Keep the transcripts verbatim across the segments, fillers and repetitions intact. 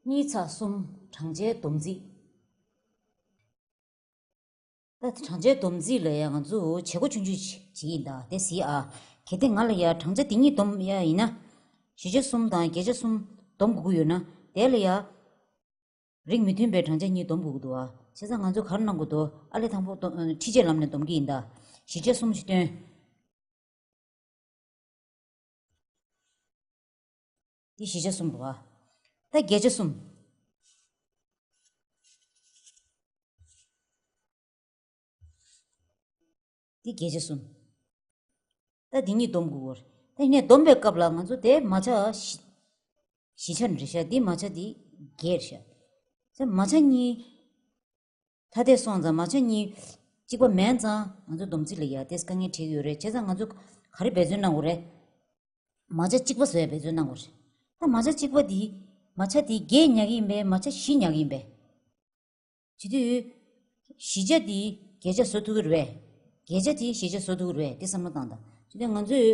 གཉིས་ཚེག་གསུམ། བགྲང་བྱའི་སྡོམ་རྩིས། ད་བགྲང་བྱའི་སྡོམ་རྩིས་ལ་ཡང་ང་ཚོ་བྱེད་སྒོ་ཆུང་ཆུང་ཞིག་བྱེད་ཀྱི་ཡིན་ད། དེ་གཟིགས་ཨ། གལ་ཏེ་ང་ལ་ཡང་བགྲང་བྱ་དེ་གཉིས་སྡོམ་ཡ་ཡིན་ན། བཞི་ཆ་གསུམ་དང་བརྒྱད་ཆ་གསུམ་སྡོམ་དགོས་ཀྱི་ཡོད་ན། དེ་ལ་ཡང་རིགས་མི་མཐུན་པའི་བགྲང་བྱ་གཉིས་སྡོམ་དགོས་ཀྱི་འདུག་ཨ། བྱས་ཙང་ང་ཚོས་ག་རེ་གནང་དགོས་འདུག། ཨ་ལས་དང་པོ་སྡོམ། ཨ། འཕྲི་ཆས་ལམ་ནས་སྡོམ་གྱི་ཡིན་ད། བཞི་ཆ་གསུམ་ཞིག་བཏོན། འདི་བཞི་ཆ་གསུམ་རེད་བ། ད་བརྒྱད་ཆ་གསུམ། འདི་བརྒྱད་ཆ་གསུམ། ད་འདི་གཉིས་སྡོམ་དགོས་པ་རེད། ད་ཡིན་ནའི་སྡོམ་པའི་སྐབས་ལ་ང་ཚོ་དེ་མ་ཆ་བཞི། བཞི་ཆ་ནི་རེད་ཤག། འདི་མ་ཆ་འདི་བརྒྱད་རེད་ཤག། ད་མ་ཆ་གཉིས། ཐ་དད་སོང་ཙང་མ་ཆ་གཉིས་གཅིག་པ་མིན་ཙང་ང་ཚོ་སྡོམ་རྩིས་ལ་ཡ་དེ་དཀའ་ངལ་འཕྲད་ཀྱི་ཡོད་རེད། བྱས་ཙང་ང་ཚོ་ག་རེ་འབད་བརྩོན་གནང་དགོས་རེད། མ་ཆ་གཅིག་པ་བཟོ་ཡ་འབད་བརྩོན་གནང་དགོས་རེད། ད་མ་ཆ་གཅིག་པ་འདི། མ་ཆ་འདི་བརྒྱད་ཉར་གྱི་ཡིན་པས། མ་ཆ་བཞི་ཉར་གྱི་ཡིན་པས། བྱེད་དུས། བཞི་ཆ་འདི་བརྒྱད་ཆ་བཟོ་ཐུབ་ཀྱི་རེད་པས། བརྒྱད་ཆ་འདི་བཞི་ཆ་བཟོ་ཐུབ་ཀྱི་རེད་པས། དེ་བསམ་བློ་བཏང་དང་། བྱེད་དུས་ང་ཚོས་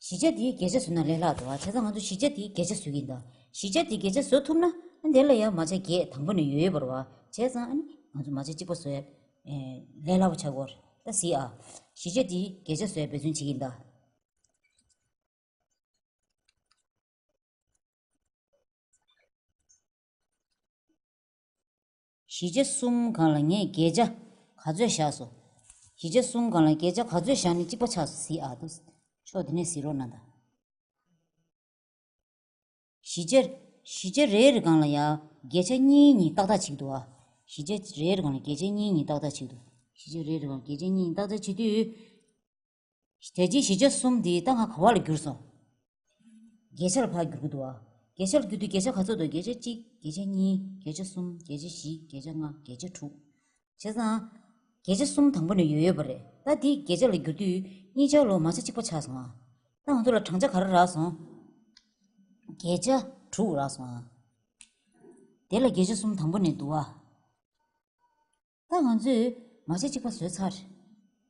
བཞི་ཆ་འདི་བརྒྱད་ཆ་བཟོས་ན་ལས་སླ་འདུག་བ། བྱས་ཙང་ང་ཚོ་བཞི་ཆ་འདི་བརྒྱད་ཆ་བཟོ་གི་ཡིན་ད། བཞི་ཆ་འདི་བརྒྱད་ཆ་བཟོ་ཐུབ་ན། ཨ། དེ་ལ་ཡང་མ་ཆ་བརྒྱད་དང་པོ་ནས་ཡོད་ཡོད་པ་རེད་བ། བྱས་ཙང་ཨ་ནི་ང་ཚོ་མ་ཆ་གཅིག་པ་བཟོ་ཡ། ཨེ། ལས་སླ་པོ་ཆགས་ཀྱི་ཡོད་རེད། ད་གཟིགས་ཨ། བཞི་ཆ་འདི་བརྒྱད་ཆ་བཟོ་ཡ་འབད་བརྩོན་བྱེད་ཀྱི་ཡིན་ད། བཞི་ཆ་གསུམ་སྒང་ལ་ངས་བརྒྱད་ཆ་ག་ཚོད་བཞག་སོང་། བཞི་ཆ་གསུམ་སྒང་ལ་བརྒྱད་ཆ་ག་ཚོད་བཞག་ནས་གཅིག་པ་ཆགས་སོང་། གཟིགས་ཨ། ད་ཕྱོགས་འདི་ནས་གཟིགས་རོགས་གནང་དང་། བཞི་ཆ། བཞི་ཆ་རེ་རེ་སྒང་ལ་ཡ་བརྒྱད་ཆ་གཉིས་གཉིས་ཏག་ཏག་ཅིག་འདུག་ཨ། བཞི་ཆ་རེ་རེ་སྒང་ལ་བརྒྱད་ཆ་གཉིས་གཉིས་ཏག་ཏག་ཅིག་འདུག། བཞི་ཆ་རེ་རེ་སྒང་ལ་བརྒྱད་ཆ་གཉིས་གཉིས་ཏག་ཏག་བྱེད་དུས། དེ་རྗེས་བཞི་ཆ་གསུམ་འདི་ད་ང་ག་བ་ལ་བསྒྱུར་སོང་། བརྒྱད་ཆ་ལ་ཕར་བསྒྱུར་གྱི་འདུག་ཨ། བརྒྱད་ཆ་ལ་བསྒྱུར་དུས་བརྒྱད་ཆ་ག་ཚོད་འདུག། བརྒྱད་ཆ་གཅིག། བརྒྱད་ཆ་གཉིས། བརྒྱད་ཆ་གསུམ། བརྒྱད་ཆ་བཞི། བརྒྱད་ཆ་ལྔ། བརྒྱད་ཆ་དྲུག། བྱས་ཙང་། བརྒྱད་ཆ་གསུམ་དང་པོ་ནས་ཡོད་ཡོད་པ་རེད། ད་འདི་བརྒྱད་ཆ་ལ་བསྒྱུར་དུས་གཉིས་ཆ་ལོ་མ་ཆ་གཅིག་པ་ཆགས་སོང་ཨ། ད་ང་ཚོ་ལ་བགྲང་བྱ་ག་རེ་རག་སོང་། བརྒྱད་ཆ་དྲུག་རག་སོང་ཨ། དེ་ལ་བརྒྱད་ཆ་གསུམ་དང་པོ་ནས་འདུག་ཨ། ད་ང་ཚོས་མ་ཆ་གཅིག་པ་བཟོས་ཚར།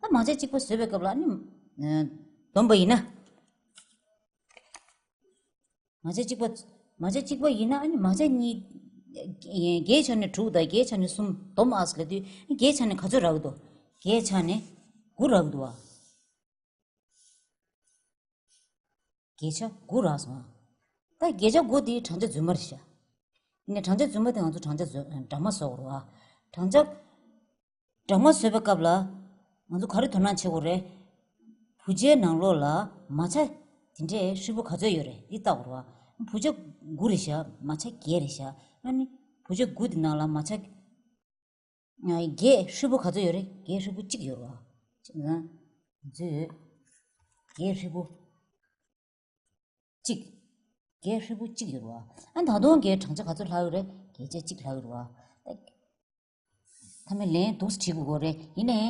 ད་མ་ཆ་གཅིག་པ་བཟོས་པའི་སྐབས་ལ་ཨ་ནི། ཨ། སྡོམ་པ་ཡིན་ན། མ་ཆ་གཅིག་པ། མ་ཆ་གཅིག་པ་ཡིན་ན་ཨ་ནི་མ་ཆ་གཉིས། བརྒྱད་ཆ་ནས་དྲུག་དང་བརྒྱད་ཆ་ནས་གསུམ་སྡོམ་ཨ་ཟེར་ལབ་དུས་བརྒྱད་ཆ་ནས་ག་ཚོད་རག་གི་འདུག། བརྒྱད་ཆ་ནས་དགུ་རག་གི་འདུག་ཨ། བརྒྱད་ཆ་དགུ་རག་སོང་ཨ། ད་བརྒྱད་ཆ་དགུ་དེ་བགྲང་བྱ་རྫུན་མ་རེད་ཤག། ཡིན་ནའི་བགྲང་བྱ་རྫུན་མ་དེ་ང་ཚོ་བགྲང་བྱ་རྫུན། སྦྲགས་མ་བཟོ་དགོས་རེད་བ། བགྲང་བྱ་སྦྲགས་མ་བཟོས་པའི་སྐབས་ལ་ང་ཚོ་ག་རེ་དོ་སྣང་བྱེད་དགོས་རེད། བུ་ཆའི་ནང་ལོགས་ལ་མ་ཆ་དེ་འདྲའི་ཧྲིལ་པོ་ག་ཚོད་ཡོད་རེད་འདི་བལྟ་དགོས་རེད་བ། བུ་ཆ་དགུ་རེད་ཤག། མ་ཆ་བརྒྱད་རེད་ཤག། ཨ་ནི་བུ་ཆ་དགུ་དེ་ནང་ལ་མ་ཆ། ཨ། བརྒྱད་ཧྲིལ་པོ་ག་ཚོད་ཡོད་རེད། བརྒྱད་ཧྲིལ་པོ་གཅིག་ཡོད་རེད་བ། ཅེས་ན། ང་ཚོས་བརྒྱད་ཧྲིལ་པོ་གཅིག། བརྒྱད་ཧྲིལ་པོ་གཅིག་ཡོད་རེད་བ། ཨ། ད་དུང་བརྒྱད་བགྲང་བྱ་ག་ཚོད་ལྷག་ཡོད་རེད། བརྒྱད་ཆ་གཅིག་ལྷག་ཡོད་རེད་བ། མཐའ་མའི་ལན་འདུག་སེ་བྲིས་དགོས་ཀྱི་རེད། ཡིན་ནའི་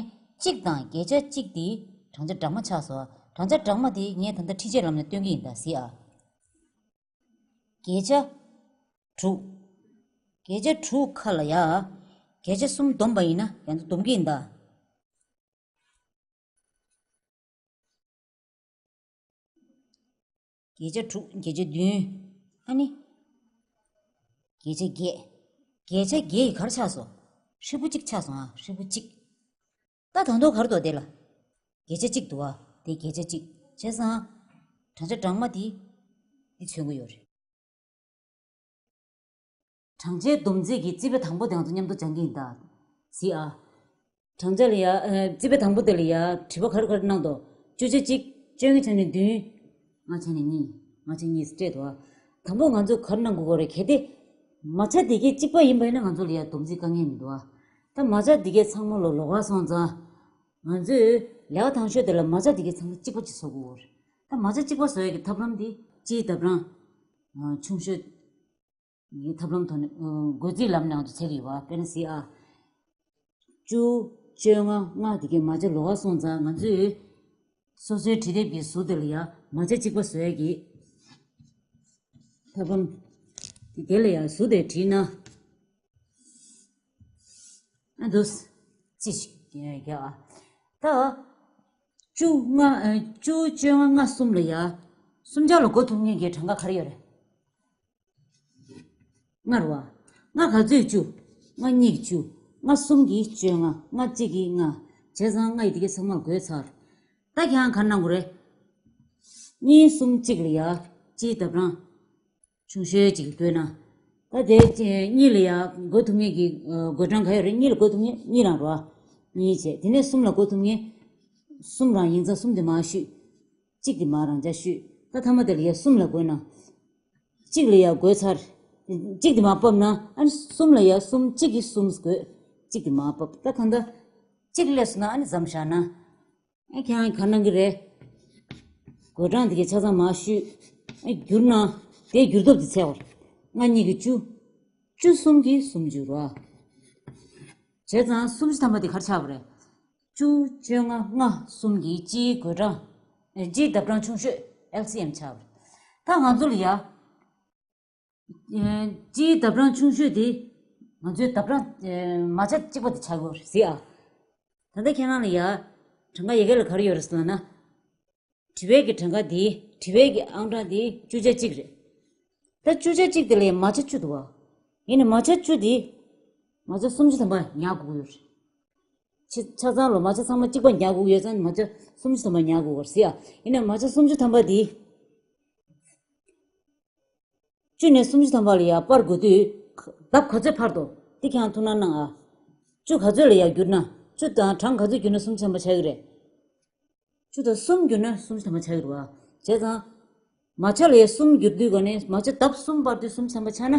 གཅིག་དང་བརྒྱད་ཆ་གཅིག་དེ་བགྲང་བྱ་སྦྲགས་མ་ཆགས་སོང་། བགྲང་བྱ་སྦྲགས་མ་དེ་ངས་ད་ལྟ་འཕྲི་ཆས་ལམ་ནས་སྟོན་གྱི་ཡིན་ད། གཟིགས་ཨ། བརྒྱད་ཆ་དྲུག། བརྒྱད་ཆ་དྲུག་ཁ་ལ་ཡ། བརྒྱད་ཆ་གསུམ་བསྡོམས་པ་ཡིན་ན་ཡང་བསྡོམས་ཀྱི་ཡིན་ད། བརྒྱད་ཆ་དྲུག། བརྒྱད་ཆ་བདུན། ཨ་ནི། བརྒྱད་ཆ་བརྒྱད། བརྒྱད་ཆ་བརྒྱད་ཡི་ག་རེ་ཆགས་སོང་། ཧྲིལ་པོ་གཅིག་ཆགས་སོང་ཨ། ཧྲིལ་པོ་གཅིག། ད་ད་དུང་ག་རེ་འདུག་དེ་ལ། བརྒྱད་ཆ་གཅིག་འདུག་ཨ། དེ་བརྒྱད་ཆ་གཅིག་བྱས་ཙང་། བགྲང་བྱ་སྦྲགས་མ་དེ། འདི་མཚོན་གྱི་ཡོད་རེད། བགྲང་བྱའི་སྡོམ་རྩིས་ཀྱི་རྩིས་པ་དང་པོ་དེ་ང་ཚོ་མཉམ་དུ་སྦྱང་གི་ཡིན་ད། གཟིགས་ཨ། བགྲང་བྱ་ལ་ཡ། ཨ། རྩིས་པ་དང་པོ་དེ་ལ་ཡ་དྲི་བ་ག་རེ་ག་རེ་གནང་འདུག། བཅུ་ཆ་གཅིག། བཅོ་ལྔའི་ཆ་ནས་བདུན། ལྔའི་ཆ་ནས་གཉིས། ལྔའི་ཆ་གཉིས་སྤྲད་འདུག་ཨ། དང་པོ་ང་ཚོ་ག་རེ་གནང་དགོས་ཀྱི་རེད། གལ་ཏེ། མ་ཆ་དེ་གའི་གཅིག་པ་ཡིན་པ་ཡིན་ན་ང་ཚོ་ལ་ཡ་སྡོམ་རྩིས་དཀའ་ངལ་མི་འདུག་ཨ། ད་མ་ཆ་དེ་གའི་ཚང་མ་ལོ་ལོགས་ཀ་སོང་ཙང་། ང་ཚོས་ལས་ཀ་ཐང་ཤོས་དེ་ལ་མ་ཆ་དེ་གའི་ཚང་མ་གཅིག་པ་གཅིག་བཟོ་དགོས་ཀྱི་རེད། ད་མ་ཆ་གཅིག་པ་བཟོ་ཡ་གི་ཐབས་ལམ་དེ་སྤྱིའི་ཐབས་ལམ། ཨ། ཆུང་ཤོས། ངའི་ཐབས་ལམ་ཐོག་ནས། ཨ། བགོ་རྩིས་ལམ་ནས་ང་ཚོ་བྱེད་ཀྱི་ཡོད་པ། དཔེར་ན་གཟིགས་ཨ། བཅུ། བཅོ་ལྔ། ལྔ་དེ་གའི་མ་ཆ་ལོགས་ཀ་སོང་ཙང་ང་ཚོས་སོ་སོའི་འབྲི་དེབ་ཀྱི་ཟུར་དེ་ལ་ཡ་མ་ཆ་གཅིག་པ་བཟོ་ཡ་གི་ཐབས་ལམ་དེ། དེ་ལ་ཡ་ཟུར་དེ་བྲིས་ན། ཨ། འདུག་སེ་ཅིག་རྒྱག་ཨ། ད་བཅུ། ལྔ། ཨ། བཅུ། བཅོ་ལྔ། ལྔ། གསུམ་ལ་ཡ། གསུམ་ཆ་ལ་བགོ་ཐུབ་མཁན་གྱི་གྲངས་ཀ་ག་རེ་ཡོད་རེད། ལྔ་རེད་བ། ལྔ་ག་ཚོད་བཅུ། ལྔ་གཉིས་ཀྱིས་བཅུ། ལྔ་གསུམ་གྱིས་བཅོ་ལྔ། ལྔ་གཅིག་གིས་ལྔ། བྱས་ཙང་ལྔ་ཡི་དེ་གའི་ཚང་མ་ལ་བགོས་ཚར། ད་ཁྱེད་རང་ག་རེ་གནང་དགོས་རེད། གཉིས་གསུམ་གཅིག་ལ་ཡ་སྤྱིའི་ལྡབ་གྲངས་ཆུང་ཤོས་གཅིག་བགོས་ན། ད་དེ་གཉིས་ལ་ཡ་བགོ་ཐུབ་མཁན་གྱི་བགོད་གྲངས་ག་ཡོད་རེད། གཉིས་ལ་བགོ་ཐུབ་མཁན་གཉིས་རང་རེད་བ། གཉིས་བྱས། དེ་ནས་གསུམ་ལ་བགོ་ཐུབ་མཁན། གསུམ་རང་ཡིན་ཙང་གསུམ་དེ་མར་བཤུས། གཅིག་དེ་མར་རང་འཇགས་བཤུས། ད་མཐའ་མ་དེ་ལ་ཡ་གསུམ་ལ་བགོས་ན། གཅིག་ལ་ཡ་བགོས་ཚར། གཅིག་དེ་མར་ཕབ་ན་ཨ་ནི་གསུམ་ལ་ཡ་གསུམ་གཅིག་གིས་གསུམ་བགོས། གཅིག་དེ་མར་ཕབ། ད་གང་ལྟར་གཅིག་སླེབས་སོང་ན་ཨ་ནི་མཚམས་བཞག་ན། ཨ་ཁྱེད་རང་ག་གནང་གི་རེད། བགོད་གྲངས་དེ་གའི་ཆ་ཚང་མར་བཤུས། ཨ་བསྒྱུར་ན། དེ་བསྒྱུར་སྟོབས་དེ་འཚོལ་བར། ལྔ་གཉིས་ཀྱིས་བཅུ། བཅུ་གསུམ་གྱིས་སུམ་ཅུ་རེད་བ། བྱས་ཙང་སུམ་ཅུ་ཐམ་པ་དེ་ག་རེ་ཆགས་པ་རེད། བཅུ། བཅོ་ལྔ། ལྔ་གསུམ་གྱི་སྤྱིའི་བགོད་གྲངས། ཨེ། སྤྱིའི་ལྡབ་གྲངས་ཆུང་ཤོས་ཨེལ་སི་ཨེམ་ཆགས་པ་རེད། ད་ང་ཚོ་ལ་ཡ། ཨེ། སྤྱིའི་ལྡབ་གྲངས་ཆུང་ཤོས་དེ། ང་ཚོའི་ལྡབ་གྲངས། ཨེ། མ་ཆ་གཅིག་པ་དེ་ཆགས་ཀྱི་ཡོད་རེད་ཟེར་ཨ། ད་ལྟ་ཁྱེད་རང་ལ་ཡ། གྲངས་ཀ་ཡ་གི་ལ་ག་རེ་ཡོད་རེད་ཟེར་ན། དྲི་བའི་གི་གྲངས་ཀ་དེ། དྲི་བའི་གི་ཨང་གྲངས་དེ་བཅུ་ཆ་གཅིག་རེད། ད་བཅུ་ཆ་གཅིག་དེ་ལ་ཡ་མ་ཆ་བཅུ་འདུག་བ། ཡིན་ནའི་མ་ཆ་བཅུ་དེ། མ་ཆ་སུམ་ཅུ་ཐམ་པ་ཉར་དགོས་ཀྱི་ཡོད་རེད། ཆ་ཆ་ཚང་ལ་མ་ཆ་ཚང་མ་གཅིག་པ་ཉར་དགོས་ཀྱི་ཡོད་ཙང་མ་ཆ་སུམ་ཅུ་ཐམ་པ་ཉར་དགོས་པ་རེད་ཟེར་ཡ། ཡིན་ནའི་མ་ཆ་སུམ་ཅུ་ཐམ་པ་དེ། བཅུ་ནས་སུམ་ཅུ་ཐམ་པ་ལ་ཡ་སྤར་དགོས་དུས། ལྡབ་ག་ཚོད་འཕར་འདུག་དེ་ཁྱེད་རང་ཐུགས་སྣང་གནང་ཨ། བཅུ་ག་ཚོད་ལ་ཡ་བསྒྱུར་ན། བཅུ་དང་གྲངས་ག་ཚོད་བསྒྱུར་ན་སུམ་ཅུ་ཐམ་པ་ཆགས་ཀྱི་རེད། བཅུ་དང་གསུམ་བསྒྱུར་ན་སུམ་ཅུ་ཐམ་པ་ཆགས་ཀྱི་རེད་བ། བྱས་ཙང་། མ་ཆ་ལ་ཡ་གསུམ་བསྒྱུར་དུས་ག་ནས་མ་ཆ་ལྡབ་གསུམ་སྤར་དུས་སུམ་ཅུ་ཐམ་པ་ཆགས་ན།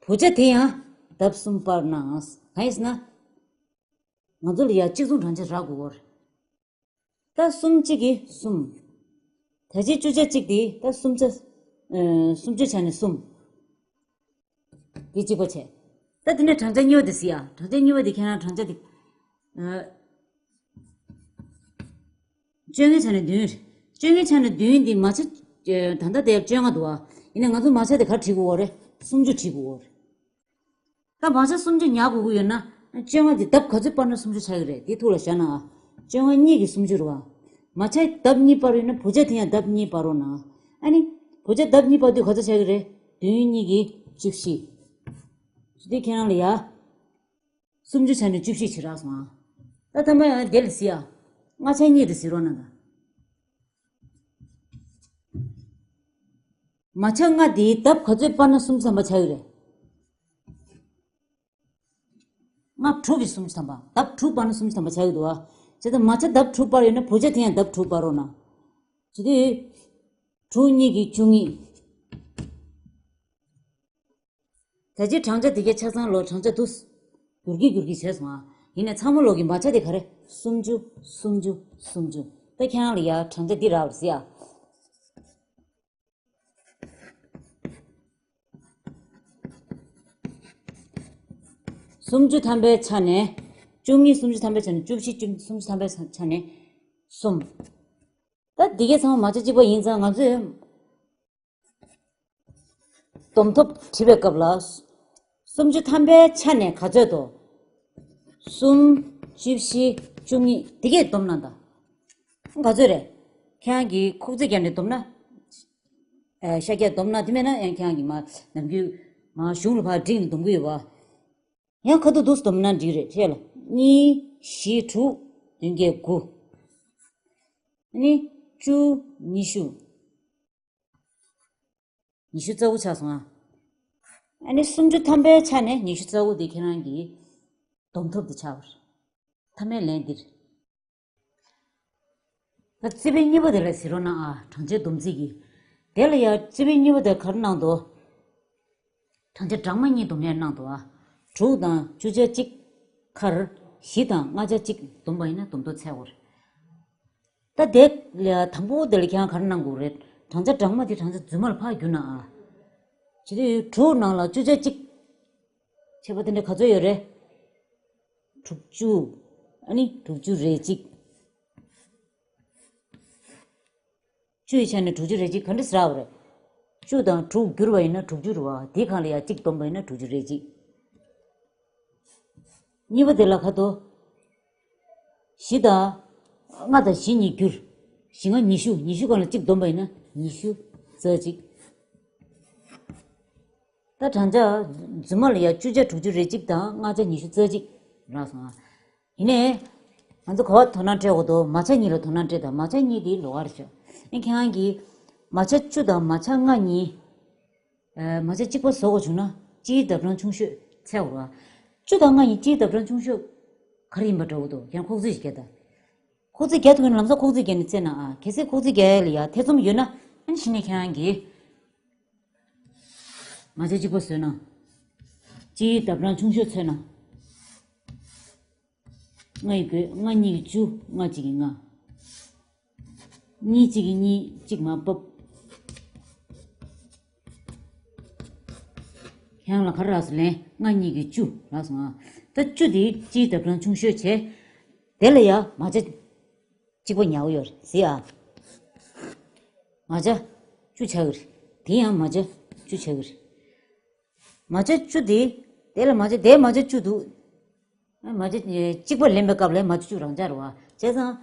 བུ་ཆ་དེ་ཡང་ལྡབ་གསུམ་སྤར་ན། གང་ཡིན་ཟེར་ན། ང་ཚོ་ལ་ཡ་གཅིག་མཚུངས་གྲངས་ཆ་རག་དགོས་ཀྱི་ཡོད་རེད། ད་གསུམ་གཅིག་གིས་གསུམ། ད་ཅི་བཅུ་ཆ་གཅིག་དེ་ད་སུམ་ཆ། ཨེ། སུམ་ཅུ་ཆ་ནས་གསུམ། དེ་གཅིག་པ་བྱས། ད་དེ་ནས་གྲངས་ཆ་གཉིས་པ་དེ་ཟེར་ཡ། གྲངས་ཆ་གཉིས་པ་དེ་ཁྱེད་རང་གྲངས་ཆ་དེ། ཨེ། བཅོ་ལྔའི་ཆ་ནས་བདུན་རེད། བཅོ་ལྔའི་ཆ་ནས་བདུན་དེ་མ་ཆ། ཨེ། ད་ལྟ་དེ་བཅོ་ལྔ་འདུག་བ། ཡིན་ནའི་ང་ཚོ་མ་ཆ་དེ་ག་རེ་བྲིས་དགོས་པ་རེད། སུམ་ཅུ་བྲིས་དགོས་པ་རེད། ད་མ་ཆ་སུམ་ཅུ་ཉར་དགོས་ཀྱི་ཡོད་ན། བཅོ་ལྔ་དེ་ལྡབ་ག་ཚོད་སྤར་ན་སུམ་ཅུ་ཆགས་ཀྱི་རེད། དེ་ཐུགས་ལ་བཞག་ན་ཨ། བཅོ་ལྔ་གཉིས་ཀྱིས་སུམ་ཅུ་རེད་བ། མ་ཆ་ལྡབ་གཉིས་སྤར་ཡོད་ན་བུ་ཆ་དེ་ཡང་ལྡབ་གཉིས་སྤར་རོགས་གནང་། ཨ་ནི། བུ་ཆ་ལྡབ་གཉིས་སྤར་དུས་ག་ཚོད་ཆགས་ཀྱི་རེད། བདུན་གཉིས་ཀྱིས་བཅུ་བཞི། དེ་ཁྱེད་རང་ལ་ཡ། སུམ་ཅུ་ཆ་ནས་བཅུ་བཞི་བྱེད་རག་སོང་ཨ། ད་ཐ་མ་ཡང་དེ་ལ་གཟིགས་ཨ། ལྔ་ཆ་གཉིས་རེ་གཟིགས་རོགས་གནང་དང་། མ་ཆ་ལྔ་དེའི་ལྡབ་ག་ཚོད་སྤར་ན་སུམ་ཅུ་ཐམ་པ་ཆགས་ཀྱི་རེད། ལྔ་དྲུག་གིས་སུམ་ཅུ་ཐམ་པ། ལྡབ་དྲུག་སྤར་ན་སུམ་ཅུ་ཐམ་པ་ཆགས་ཀྱི་འདུག་བ། བྱས་ཙང་མ་ཆ་ལྡབ་དྲུག་སྤར་ཡོད་ན་བུ་ཆ་དེ་ཡང་ལྡབ་དྲུག་སྤར་རོགས་གནང་། བྱས་དུས། དྲུག་གཉིས་ཀྱིས་བཅུ་གཉིས། ད་ཅི་གྲངས་ཆ་དེ་གའི་ཆ་ཚང་ལོ་གྲངས་ཆ་དུ། འགྱུར་གྱི་འགྱུར་གྱི་བྱས་སོང་ཨ། ཡིན་ནའི་ཚང་མ་ལོ་གི་མ་ཆ་དེ་ག་རེ། སུམ་ཅུ། སུམ་ཅུ། སུམ་ཅུ། ད་ཁྱེད་རང་ལ་ཡ་གྲངས་ཆ་འདི་རག་པ་རེད་ཟེར་ཨ། སུམ་ཅུ་ཐམ་པའི་ཆ་ནས། བཅུ་གཉིས་སུམ་ཅུ་ཐམ་པའི་ཆ་ནས། བཅུ་བཞི་བཅུ་སུམ་ཅུ་ཐམ་པའི་ཆ་ནས་གསུམ། ད་འདི་གའི་ཚང་མ་མ་ཆ་གཅིག་པ་ཡིན་ཙང་ང་ཚོས་སྡོམ་ཐོབ་བྲིས་པའི་སྐབས་ལ། སུམ་ཅུ་ཐམ་པའི་ཆ་ནས་ག་ཚོད་དོ། གསུམ། བཅུ་བཞི། བཅུ་གཉིས། འདི་གས་སྡོམ་གནང་དང་། ག་ཚོད་རེད། ཁྱེད་རང་གིས་ཁུག་རྩེ་བརྒྱབ་ནས་སྡོམ་ན། ཨ། ཤ་རྒྱགས་སྡོམ་ན། དེ་མེད་ན་ཡང་ཁྱེད་རང་གིས་མར་ནམ་རྒྱུན་མར་གཞུང་ལ་ཕར་བསྒྲིགས་ནས་སྡོམ་གི་ཡོད་པ། ཡང་ཁ་ཐུག་ཏུ་སྡོམ་ན་འགྲིག་རེད། ཁྲེལ་ལ། གཉིས། བཞི། དྲུག་བདུན་བརྒྱད། དགུ། ཨ་ནི། བཅུ། ཉི་ཤུ། ཉི་ཤུ་རྩ་དགུ་ཆགས་སོང་ཨ། ཨ་ནི་སུམ་ཅུ་ཐམ་པའི་ཆ་ནས་ཉི་ཤུ་རྩ་དགུ་དེ་ཁྱེད་རང་གི་སྡོམ་ཐོབ་དེ་ཆགས་པ་རེད། མཐའ་མའི་ལན་འདིར། ད་རྩིས་དཔེ་གཉིས་པ་དེ་ལ་གཟིགས་རོགས་གནང་ཨ། གྲངས་ཆའི་སྡོམ་རྩིས་ཀྱི། དེ་ལ་ཡ་རྩིས་དཔེ་གཉིས་པ་དེ་ག་རེ་གནང་འདུག་གྲངས་ཆ་གྲངས་མ་གཉིས་སྡོམ་ཡས་གནང་འདུག་ཨ། དྲུག་དང་བཅུ་ཆ་གཅིག་ཁར། བཞི་དང་ལྔ་ཆ་གཅིག་སྡོམ་པ་ཡིན་ན་སྡོམ་ཐོབ་འཚོལ་དགོས་རེད། ད་དེ་ལ་དང་པོ་དེ་ལ་ཁྱེད་རང་ག་རེ་གནང་དགོས་རེད། གྲངས་ཆ་གྲངས་མ་དེ་གྲངས་ཆ་རྫུན་མ་ལ་ཕར་བསྒྱུར་ན་ཨ། བྱས་དུས་དྲུག་ནང་ལ་བཅུ་ཆ་གཅིག་ཁྱད་པར་དེ་འདྲ་ག་ཚོད་ཡོད་རེད། དྲུག་ཅུ། ཨ་ནི་དྲུག་ཅུ་རེ་གཅིག་བཅུ་ཡི་ཆ་ནས་དྲུག་ཅུ་རེ་གཅིག་ག་འདྲ་ཟེར་བ་རེད། བཅུ་དང་དྲུག་བསྒྱུར་བ་ཡིན་ན་དྲུག་ཅུ་རེད་བ། དེའི་སྒང་ལ་ཡ་གཅིག་བསྡོམས་པ་ཡིན་ན་དྲུག་ཅུ་རེ་གཅིག་གཉིས་པ་དེ་ལ་ག་དོ། བཞི་དང་། ལྔ་དང་བཞི་གཉིས་བསྒྱུར། བཞི་ལྔ་ཉི་ཤུ། ཉི་ཤུ་སྒང་ལ་གཅིག་བསྡོམས་པ་ཡིན་ན་ཉི་ཤུ་རྩ་གཅིག་ད་བགྲང་བྱ་རྫུན་མ་ལ་ཡ་བཅུ་ཆ་དྲུག་ཅུ་རེ་གཅིག་དང་ལྔ་ཆ་ཉི་ཤུ་རྩ་གཅིག་རག་སོང་ཨ། ཡིན་ནའི། ང་ཚོ་ག་བ་དོ་སྣང་སྤྲད་དགོས་འདུག་མ་ཆ་གཉིས་ལ་དོ་སྣང་སྤྲད་དང་མ་ཆ་གཉིས་དེ་ལོགས་ཀར་ཤོག་ཨ་ཁྱེད་རང་གིས་མ་ཆ་བཅུ་དང་མ་ཆ་ལྔ་གཉིས། མ་ཆ་གཅིག་པ་བཟོ་དགོས་བྱུང་ན་སྤྱིའི་ལྡབ་གྲངས་ཆུང་ཤོས་འཚོལ་དགོས་རེད་བ། བཅུ་དང་ལྔ་གཉིས་སྤྱིའི་ལྡབ་གྲངས་ཆུང་ཤོས་ག་རེ་ཡིན་པ་འདྲ་བོ་འདུག་ཁྱེད་རང་ཁོག་རྩིས་ཤིག་རྒྱག་དང་། ཁོག་རྩིས་རྒྱག་ཐུབ་ན་ལམ་སང་ཁོག་རྩིས་རྒྱག་ནས་བཙལ་ན་ཨ། གལ་སྲིད་ཁོག་རྩིས་རྒྱག་ཡ་ལ་ཡ་ཐེ་ཚོམ་ཡོད་ན་ཨ་ནི་གཞི་ནས་ཁྱེད་རང་གིས་མ་ཆ་གཅིག་པ་བཟོས་ན། སྤྱིའི་ལྡབ་གྲངས་ཆུང་ཤོས་འཚོལ་ན། ལྔ་ཡི་བགོས་ལྔ་གཉིས་ཀྱི་བཅུ་ལྔ་གཅིག་གི་ལྔ། གཉིས་གཅིག་གི་གཉིས་གཅིག་མར་ཕབ། ཁྱེད་རང་ལ་ག་རེ་རག་སོང་ལན་ལྔ་གཉིས་ཀྱི་བཅུ་རག་སོང་ཨ། ད་བཅུ་དེ་སྤྱིའི་ལྡབ་གྲངས་ཆུང་ཤོས་བྱས། དེ་ལ་ཡ་མ་ཆ་གཅིག་པ་ཉར་གྱི་ཡོད་རེད་ཟེར་ཨ། མ་ཆ་བཅུ་ཆགས་ཀྱི་རེད། དེ་ཡང་མ་ཆ་བཅུ་ཆགས་ཀྱི་རེད། མ་ཆ་བཅུ་དེ། དེ་ལ་མ་ཆ་དེ་མ་ཆ་བཅུ་འདུག་མ་ཆ་གཅིག་པ་ལེན་པའི་སྐབས་ལ་མ་ཆ་བཅུ་རང་འཇགས་རེད་བ། བྱས་ཙང་།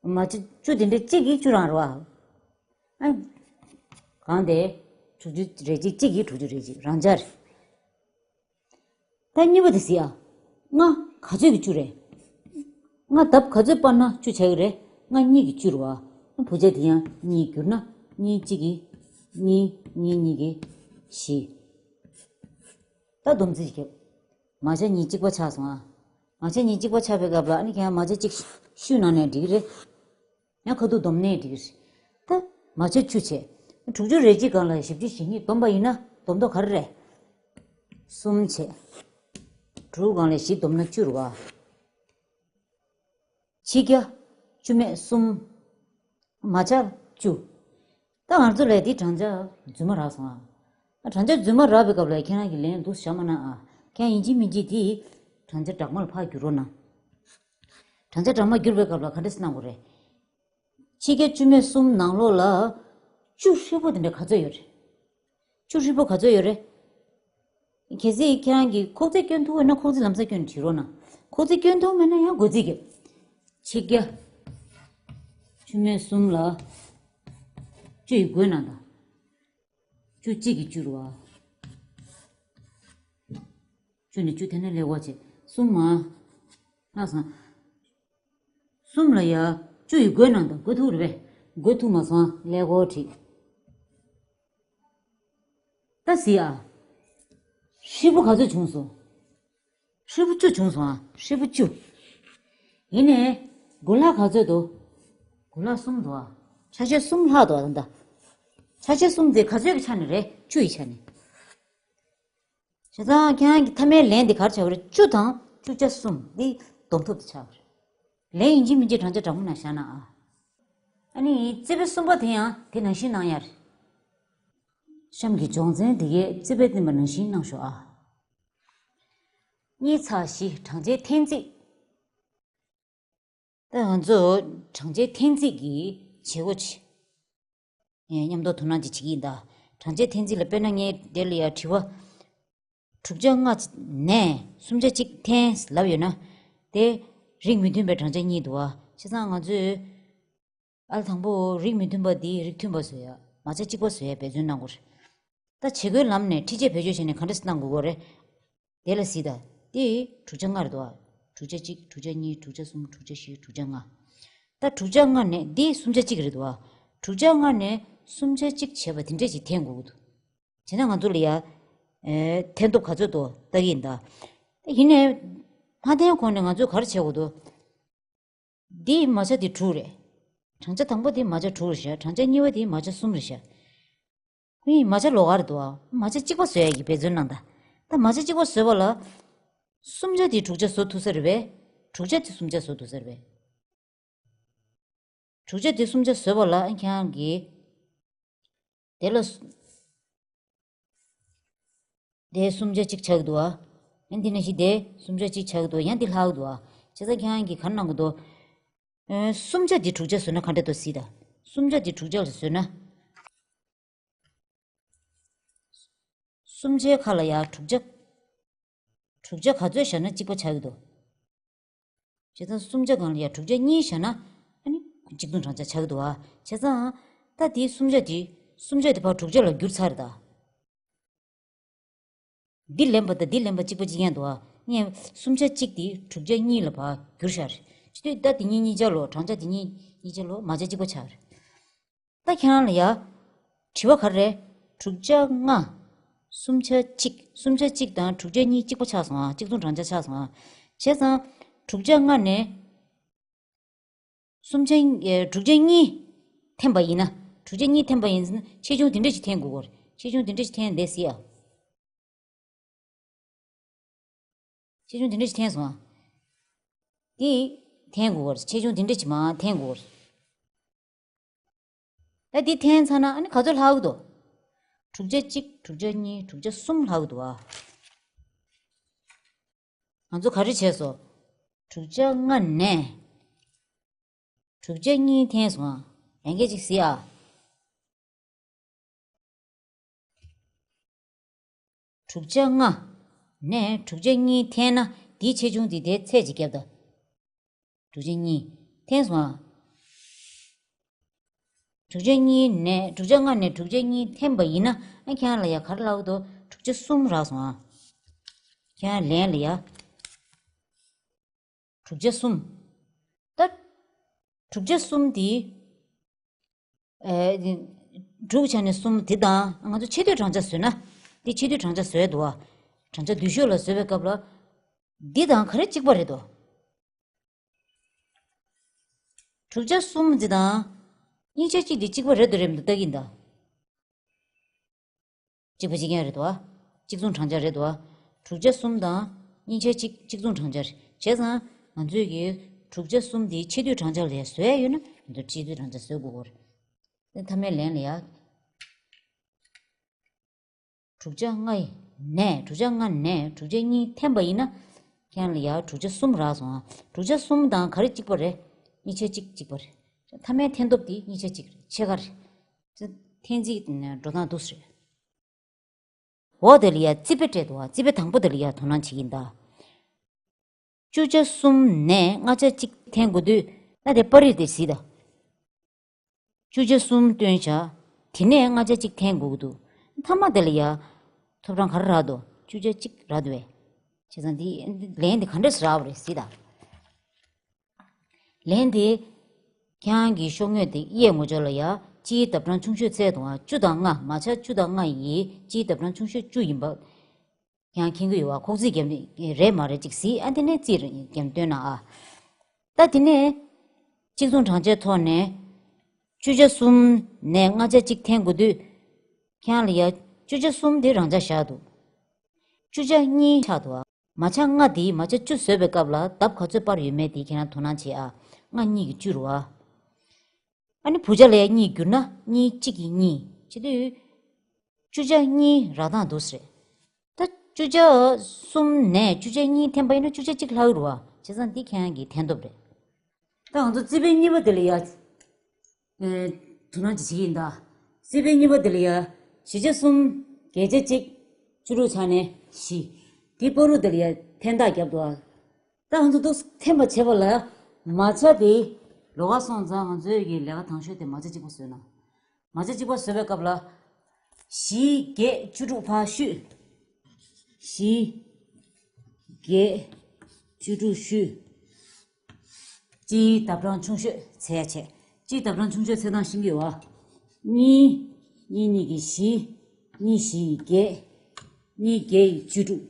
མ་ཆ་བཅུ་དེ་འདྲའི་གཅིག་གིས་བཅུ་རང་རེད་བ། ཨ། གང་དེ། དྲུག་ཅུ་རེ་གཅིག་གཅིག་གིས་དྲུག་ཅུ་རེ་གཅིག་རང་འཇགས་རེད། ད་གཉིས་པ་དེ་གཟིགས་ཨ། ལྔ་ག་ཚོད་ཀྱིས་བཅུ་རེད། ལྔ་ལྡབ་ག་ཚོད་སྤར་ན་བཅུ་ཆགས་ཀྱི་རེད། ལྔ་གཉིས་ཀྱིས་བཅུ་རེད་བ། བུ་ཆ་དེ་ཡང་གཉིས་བསྒྱུར་ན་གཉིས་གཅིག་གིས་གཉིས། གཉིས་གཉིས་ཀྱིས་བཞི། ད་སྡོམ་རྩིས་བརྒྱབ། མ་ཆ་གཉིས་གཅིག་པ་ཆགས་སོང་ཨ། མ་ཆ་གཉིས་གཅིག་པ་ཆགས་པའི་སྐབས་ལ་ཨ་ནི་ཁྱེད་རང་མ་ཆ་གཅིག་ཤུ་ནང་ནས་འགྲིག་གི་རེད། ཡང་ཁ་ཐུག་སྡོམ་ནས་འགྲིག་གི་རེད། ད་མ་ཆ་བཅུ་བྱས། དྲུག་ཅུ་རེ་གཅིག་སྒང་ལ་བཞི་བཅུ་ཞེ་གཉིས་སྡོམ་པ་ཡིན་ན་སྡོམ་ཐོག་ག་རེ་རེད། གསུམ་བྱས། དྲུག་སྒང་ལ་བཞི་སྡོམ་ན་བཅུ་རེད་བ། ཕྱི་རྒྱ། བཅུ་མེད་གསུམ། མ་ཆ་བཅུ། ད་ང་ཚོ་ལ་འདི་བགྲང་བྱ་རྫུན་མ་རག་སོང་ཨ། བགྲང་བྱ་རྫུན་མ་རག་པའི་སྐབས་ལ་ཁྱེད་རང་གིས་ལན་འདུག་བཞག་མ་གནང་ཨ། ཁྱེད་རང་ཡིན་གཅིག་མིན་གཅིག་འདི་བགྲང་བྱ་སྦྲགས་མ་ལ་ཕར་བསྒྱུར་རོགས་གནང་། བགྲང་བྱ་སྦྲགས་མ་བསྒྱུར་བའི་སྐབས་ལ་ག་འདྲ་སེ་གནང་དགོས་རེད། ཕྱི་རྒྱ་བཅུ་མེད་གསུམ་ནང་ལོགས་ལ་བཅུ་ཧྲིལ་པོ་དེ་འདྲ་ག་ཚོད་ཡོད་རེད། བཅུ་ཧྲིལ་པོ་ག་ཚོད་ཡོད་རེད། གལ་སྲིད་ཁྱེད་རང་གིས་ཁོག་རྩིས་སྐྱོན་ཐུབ་ཡོད་ན་ཁོག་རྩིས་ལམ་སང་སྐྱོན་ནས་བྲིས་རོགས་གནང་། ཁོག་རྩིས་སྐྱོན་ཐུབ་མེད་ན་ཡང་བགོ་རྩིས་རྒྱབ། ཕྱི་རྒྱ་བཅུ་མེད་གསུམ་ལ་བཅུ་ཡི་བགོས་གནང་དང་། བཅུ་གཅིག་གིས་བཅུ་རེད་བ། བཅུ་ནས་བཅུ་འཐེན་ན་ཀླད་ཀོར་བྱེད། གསུམ་མ། ལྷག་སོང་། གསུམ་ལ་ཡ་བཅུ་ཡི་བགོས་གནང་དང་། བགོ་ཐུབ་རེད་པས། བགོ་ཐུབ་མ་སོང་ཀླད་ཀོར་བྲིས། ད་གཟིགས་ཨ། ཧྲིལ་པོ་ག་ཚོད་བྱུང་སོང་། ཧྲིལ་པོ་བཅུ་བྱུང་སོང་ཨ། ཧྲིལ་པོ་བཅུ། ཡིན་ནའི། དགུ་ལྷག་ག་ཚོད་འདུག་དགུ་ལྷག་གསུམ་འདུག་ཨ། ཆ་ཤས་གསུམ་ལྷག་འདུག་ཨ། ད་ལྟ། ཆ་ཤས་གསུམ་དེ་ག་ཚོད་ཀྱི་ཆ་ནས་རེད། བཅུ་ཡི་ཆ་ནས། བྱས་ཙང་ཁྱེད་རང་གི་མཐའ་མའི་ལན་དེ་ག་རེ་ཆགས་ཀྱི་རེད། བཅུ་དང་བཅུ་ཆ་གསུམ་འདི་སྡོམ་ཐོབ་དེ་ཆགས་ཀྱི་རེད། ལན་ཡིན་གཅིག་མིན་གཅིག་བགྲང་བྱ་སྦྲགས་མ་ནང་བཞག་ན་ཨ། ཨ་ནི་རྩིས་དཔེ་གསུམ་པ་དེ་ཡང་དེ་ནང་བཞིན་གནང་ཡ་རེད། གཤམ་གྱི་སྦྱོང་ཚན་འདི་གའི་རྩིས་དཔེ་བསྟན་པ་ནང་བཞིན་གནང་ཤོག་ཨ། གཉིས་ཚེག་བཞི་བགྲང་བྱའི་འཐེན་རྩིས། ད་ང་ཚོ་བགྲང་བྱའི་འཐེན་རྩིས་ཀྱི་བྱེད་སྒོ་ཅིག་ཨེ། མཉམ་དུ་དོ་སྣང་ཅིག་བྱེད་ཀྱི་ཡིན་ད། བགྲང་བྱའི་འཐེན་རྩིས་ལ་དཔེར་ན་ངས་དེ་ལ་ཡ་དྲི་བ། དྲུག་ཆ་ལྔ་ནས་སུམ་ཆ་གཅིག་འཐེན་ལབ་ཡོད་ན། དེ་རིགས་མི་མཐུན་པའི་བགྲང་བྱ་གཉིས་འདུག་བ། བྱས་ཙང་ང་ཚོས་ཨ་ལ་དང་པོ་རིགས་མི་མཐུན་པ་འདི་རིགས་མཐུན་པ་བཟོ་ཡ། མ་ཆ་གཅིག་པ་བཟོ་ཡ་འབད་བརྩོན་གནང་དགོས་རེད། ད་བྱེད་སྒོའི་ལམ་ནས་འཕྲུལ་ཆས་བེད་སྤྱོད་བྱས་ནས་ག་འདྲ་སེ་གནང་དགོས་ཀྱི་རེད། དེ་ལ་གཟིགས་དང་། དེ་དྲུག་ཆ་ལྔ་རེད་དོ། དྲུག་ཆ་གཅིག་དྲུག་ཆ་གཉིས། དྲུག་ཆ་གསུམ། དྲུག་ཆ་བཞི། དྲུག་ཆ་ལྔ། ད་དྲུག་ཆ་ལྔ་ནས་འདི་སུམ་ཆ་གཅིག་རེད་དོ། དྲུག་ཆ་ལྔ་ནས་སུམ་ཆ་གཅིག་བྱས་པ་དེ་འདྲས་ཅིག་འཐེན་དགོས་ཀྱི་འདུག་བྱས་ན་ང་ཚོ་ལ་ཡ། ཨེ། འཐེན་ཐོབ་ག་ཚོད་འདུག་ལྟ་གི་ཡིན་ད། ད་ཡིན་ནའི། མ་འཐེན་གོང་ནས་ང་ཚོས་ག་རེ་བྱེད་དགོས་འདུག་འདིའི་མ་ཆ་འདི་དྲུག་རེད། བགྲང་བྱ་དང་པོ་འདིའི་མ་ཆ་དྲུག་རེད་ཤག་བགྲང་བྱ་གཉིས་པ་འདིའི་མ་ཆ་གསུམ་རེད་ཤག་ཁོ་གཉིས་མ་ཆ་ལོགས་ཀ་རེད་འདུག་ཨ། མ་ཆ་གཅིག་པ་བཟོ་ཡ་གི་འབད་བརྩོན་གནང་ད། ད་མ་ཆ་གཅིག་པ་བཟོས་པ་ལ། སུམ་ཆ་འདིས་དྲུག་ཆ་བཟོ་ཐུབ་ས་རེད་པས། དྲུག་ཆ་འདིས་སུམ་ཆ་བཟོ་ཐུབ་ས་རེད་པས། དྲུག་ཆ་འདིས་སུམ་ཆ་བཟོས་པ་ལ་ཁྱེད་རང་གིས། དེ་ལ། དེ་སུམ་ཆ་གཅིག་ཆགས་ཀྱི་འདུག་ཨ། ཡང་དེ་ནང་བཞིན་དེ་སུམ་ཆ་གཅིག་ཆགས་ཀྱི་འདུག་ཡང་དེ་ལྷག་གི་འདུག་ཨ། བྱས་ཙང་ཁྱེད་རང་གིས་ག་རེ་གནང་གི་འདུག་ཨེ། སུམ་ཆ་འདི་དྲུག་ཆ་བཟོས་ན་ག་འདྲ་འདུག་གཟིགས་དང་། སུམ་ཆ་འདི་དྲུག་ཆ་ལ་བཟོས་ན། སུམ་ཆའི་ཁ་ལ་ཡ་དྲུག་ཆ། དྲུག་ཆ་ག་ཚོད་བཞག་ན་གཅིག་པ་ཆགས་ཀྱི་འདུག་བྱས་ཙང་སུམ་ཆ་སྒང་ལ་ཡ་དྲུག་ཆ་གཉིས་བཞག་ན། ཨ་ནི་གཅིག་མཚུངས་བགྲང་བྱ་ཆགས་ཀྱི་འདུག་ཨ། བྱས་ཙང་། ད་དེའི་སུམ་ཆ་དེ། སུམ་ཆ་དེ་ཕར་དྲུག་ཆ་ལ་བསྒྱུར་ཚར་རེད་ད། འདི་ལེན་པ་དང་འདི་ལེན་པ་གཅིག་པ་གཅིག་རྐྱང་འདུག་ཨ། ངས་སུམ་ཆ་གཅིག་དེ་དྲུག་ཆ་གཉིས་ལ་ཕར་བསྒྱུར་བཞག་རེད། བྱེད་དུས་ད་དེ་གཉིས་གཉིས་ཆ་ལོ་གྲངས་ཆ་དེ་གཉིས་གཉིས་ཆ་ལོ་མ་ཆ་གཅིག་པ་ཆགས་རེད། ད་ཁྱེད་རང་ལ་ཡ། དྲི་བ་ག་རེ་རེད། དྲུག་ཆ་ལྔ། སུམ་ཆ་གཅིག་སུམ་ཆ་གཅིག་དང་དྲུག་ཆ་གཉིས་གཅིག་པ་ཆགས་སོང་ཨ། གཅིག་མཚུངས་གྲངས་ཆ་ཆགས་སོང་ཨ། བྱས་ཙང་། དྲུག་ཆ་ལྔ་ནས། སུམ་ཆ། ཨེ། དྲུག་ཆ་གཉིས། འཐེན་པ་ཡིན་ན། དྲུག་ཆ་གཉིས་འཐེན་པ་ཡིན་ན་ཆེ་ཆུང་དེ་འདྲ་ཞིག་འཐེན་དགོས་ཀྱི་རེད། ཆེ་ཆུང་དེ་འདྲ་ཞིག་འཐེན་བསྡད་སྲིད་ཨ། ཆེ་ཆུང་དེ་འདྲ་ཞིག་འཐེན་སོང་ཨ། དེ། འཐེན་དགོས་ཀྱི་རེད། ཆེ་ཆུང་དེ་འདྲ་ཞིག་མར་འཐེན་དགོས་ཀྱི་རེད། ད་འདི་འཐེན་ཚར་ན་ཨ་ནི་ག་ཚོད་ལྷག་གི་འདུག་དྲུག་ཆ་གཅིག་དྲུག་ཆ་གཉིས་དྲུག་ཆ་གསུམ་ལྷག་གི་འདུག་ཨ། ང་ཚོ་ག་རེ་བྱས་སོང་། དྲུག་ཆ་ལྔ་ནས། དྲུག་ཆ་གཉིས་འཐེན་སོང་ཨ། ཡང་སྐད་ཅིག་གཟིགས་ཨ། དྲུག་ཆ་ལྔ། ནས་དྲུག་ཆ་གཉིས་འཐེན་ན་འདིའི་ཆེ་ཆུང་འདི་དེའི་ཚད་ཅིག་བརྒྱབ་དང་། དྲུག་ཆ་གཉིས། འཐེན་སོང་ཨ། དྲུག་ཆ་གཉིས་ནས་དྲུག་ཆ་ལྔ་ནས་དྲུག་ཆ་གཉིས་འཐེན་པ་ཡིན་ན་ཨ་ཁྱེད་རང་ལ་ཡ་ག་རེ་ལབ་འདུག་དྲུག་ཆ་གསུམ་རག་སོང་ཨ། ཁྱེད་རང་ལན་ལ་ཡ། དྲུག་ཆ་གསུམ། ད། དྲུག་ཆ་གསུམ་དེ། ཨེ། དྲུག་ཆ་ནས་གསུམ་དེ་དང་ང་ཚོ་ཆེ་བསྟོད་གྲངས་ཆ་བཟོས་ན། དེ་ཆེ་བསྟོད་གྲངས་ཆ་བཟོས་འདུག་བ། གྲངས་ཆ་བསྡུས་ཤོག་ལ་བཟོས་པའི་སྐབས་ལ། འདི་དང་ག་རེ་གཅིག་པ་རེད་དོ། དྲུག་ཆ་གསུམ་འདི་དང་། གཉིས་ཆ་གཅིག་འདི་གཅིག་པ་རེད་དོ་རེད་མི་འདུག་ལྟ་གིན་ད། གཅིག་པ་གཅིག་རྐྱང་རེད་དོ། གཅིག་མཚུངས་གྲངས་ཆ་རེད་དོ། དྲུག་ཆ་གསུམ་དང་། གཉིས་ཆ་གཅིག་གཅིག་མཚུངས་གྲངས་ཆ་རེད། བྱས་ཙང་། ང་ཚོས་ཀྱི་དྲུག་ཆ་གསུམ་དེ་ཆེ་བསྟོད་གྲངས་ཆ་ལ་ཡ་བཟོ་ཡ་ཡོད་ན་ང་ཚོས་ཆེ་བསྟོད་གྲངས་ཆ་བཟོ་དགོས་ཀྱི་རེད། མཐའ་མའི་ལན་ལ་ཡ། དྲུག་ཆ་ལྔ་ཡི་ནས་དྲུག་ཆ་ལྔ་ནས་དྲུག་ཆ་གཉིས་འཐེན་པ་ཡིན་ན། ཁྱེད་རང་ལ་ཡ་དྲུག་ཆ་གསུམ་རག་སོང་ཨ། དྲུག་ཆ་གསུམ་དང་ག་རེ་གཅིག་པ་རེད། གཉིས་ཆ་གཅིག་གཅིག་པ་རེད། མཐའ་མའི་འཐེན་སྟོབས་དེ་གཉིས་ཆ་གཅིག་རེད། ཕྱེད་ཀ་རེད། འཐེན་རྩིས་འགྲོ་སྟངས་འདུག་སེ་རེད། འོ་དེ་ལ་ཡ་རྩིས་དཔེ་སྤྲད་འདུག་ཨ། རྩིས་དཔེ་དང་པོ་དེ་ལ་ཡ་དོ་སྣང་བྱེད་ཀྱིན་གདའ། བཅུ་ཆ་གསུམ་ནས་ལྔ་ཆ་གཅིག་འཐེན་དགོས་དུས་ན་དེ་པར་རིས་དེ་གཟིགས་དང་། བཅུ་ཆ་གསུམ་བཏོན་བྱ། དེ་ནས་ལྔ་ཆ་གཅིག་འཐེན་དགོས་ཀྱི་འདུག་མཐའ་མ་དེ་ལ་ཡ། ཐོབ་གྲངས་ག་རེ་རག་འདུག་བཅུ་ཆ་གཅིག་རག་འདུག་བས། བྱས་ཙང་འདི་ལན་འདི་ག་འདྲས་སེ་རག་པ་རེད་གཟིགས་དང་། ལན་དེ། ཁྱེད་རང་གི་ཤོག་ངོས་དེ་གཡས་ངོས་ཕྱོགས་ལ་ཡ། སྤྱིའི་ལྡབ་གྲངས་ཆུང་ཤོས་ཚད་དང་བཅུ་དང་ལྔ། མ་ཆ་བཅུ་དང་ལྔ་ཡི་སྤྱིའི་ལྡབ་གྲངས་ཆུང་ཤོས་བཅུ་ཡིན་པ། ཁྱེད་རང་མཁྱེན་གྱི་ཡོད་པ། ཁོག་རྩིས་རྒྱབ་ནས་རེད་མ་རེད་ཅིག་གཟིགས་ཨ། དེ་ནས་རྩིས་རྒྱབ་བཏོན་ན་ཨ། ད་དེ་ནས། གཅིག་མཚུངས་གྲངས་ཆའི་ཐོག་ནས། བཅུ་ཆ་གསུམ་ནས་ལྔ་ཆ་གཅིག་འཐེན་དགོས་དུས། ཁྱེད་རང་ལ་ཡ། བཅུ་ཆ་གསུམ་དེ་རང་འཇགས་བཞག་འདུག་བཅུ་ཆ་གཉིས་ཆགས་འདུག་ཨ། མ་ཆ་ལྔ་དེ་མ་ཆ་བཅུ་བཟོས་པའི་སྐབས་ལ་ལྡབ་ག་ཚོད་སྤར་ཡོད་མེད་དེ་ཁྱེད་རང་དོ་སྣང་བྱེད་ཨ། ལྔ་གཉིས་ཀྱི་བཅུ་རེད་བ། ཨ་ནི་བུ་ཆ་ལ་ཡ་གཉིས་བསྒྱུར་ན་གཉིས་གཅིག་གིས་གཉིས་བྱེད་དུས། བཅུ་ཆ་གཉིས་རག་སྟངས་འདུག་སེ་རེད། ད་བཅུ་ཆ་གསུམ་ནས་བཅུ་ཆ་གཉིས་འཐེན་པ་ཡིན་ན་བཅུ་ཆ་གཅིག་ལྷག་གི་རེད་བ། བྱས་ཙང་འདི་ཁྱེད་རང་གི་འཐེན་སྟོབས་རེད། ད་ང་ཚོ་རྩིས་དཔེ་གཉིས་པ་དེ་ལ་ཡ། ཨེ། དོ་སྣང་ཅིག་བྱེད་ཀྱི་ཡིན་ད། རྩིས་དཔེ་གཉིས་པ་དེ་ལ་ཡ། བཞི་ཆ་གསུམ། བརྒྱད་ཆ་གཅིག་བཅུ་དྲུག་ཆ་ནས་བཞི། དེ་པར་རིས་དེ་ལ་ཡ་འཐེན་ཐག་བརྒྱབ་འདུག་ཨ། ད་ང་ཚོ་འདུག་འཐེན་པ་བྱེད་པ་ལ་མ་ཆ་དེ་ལོགས་ཀ་སོང་ཙང་ང་ཚོའི་གི་ལས་ཀ་དང་ཤོས་དེ་མ་ཆ་གཅིག་པ་བཟོས་ན། མ་ཆ་གཅིག་པ་བཟོས་པའི་སྐབས་ལ། བཞི་བརྒྱད་བཅུ་དྲུག་ཕར་བཤུས། བཞི་བརྒྱད་བཅུ་དྲུག་བཤུས། སྤྱིའི་ལྡབ་གྲངས་ཆུང་ཤོས་ཚད་ཡ་བྱས། སྤྱིའི་ལྡབ་གྲངས་ཆུང་ཤོས་ཚད་སྟངས་ཤེས་ཀྱི་ཡོད་པ། གཉིས། གཉིས་གཉིས་ཀྱི་བཞི། གཉིས་བཞི་ཡི་བརྒྱད། གཉིས་བརྒྱད་ཡི་བཅུ་དྲུག་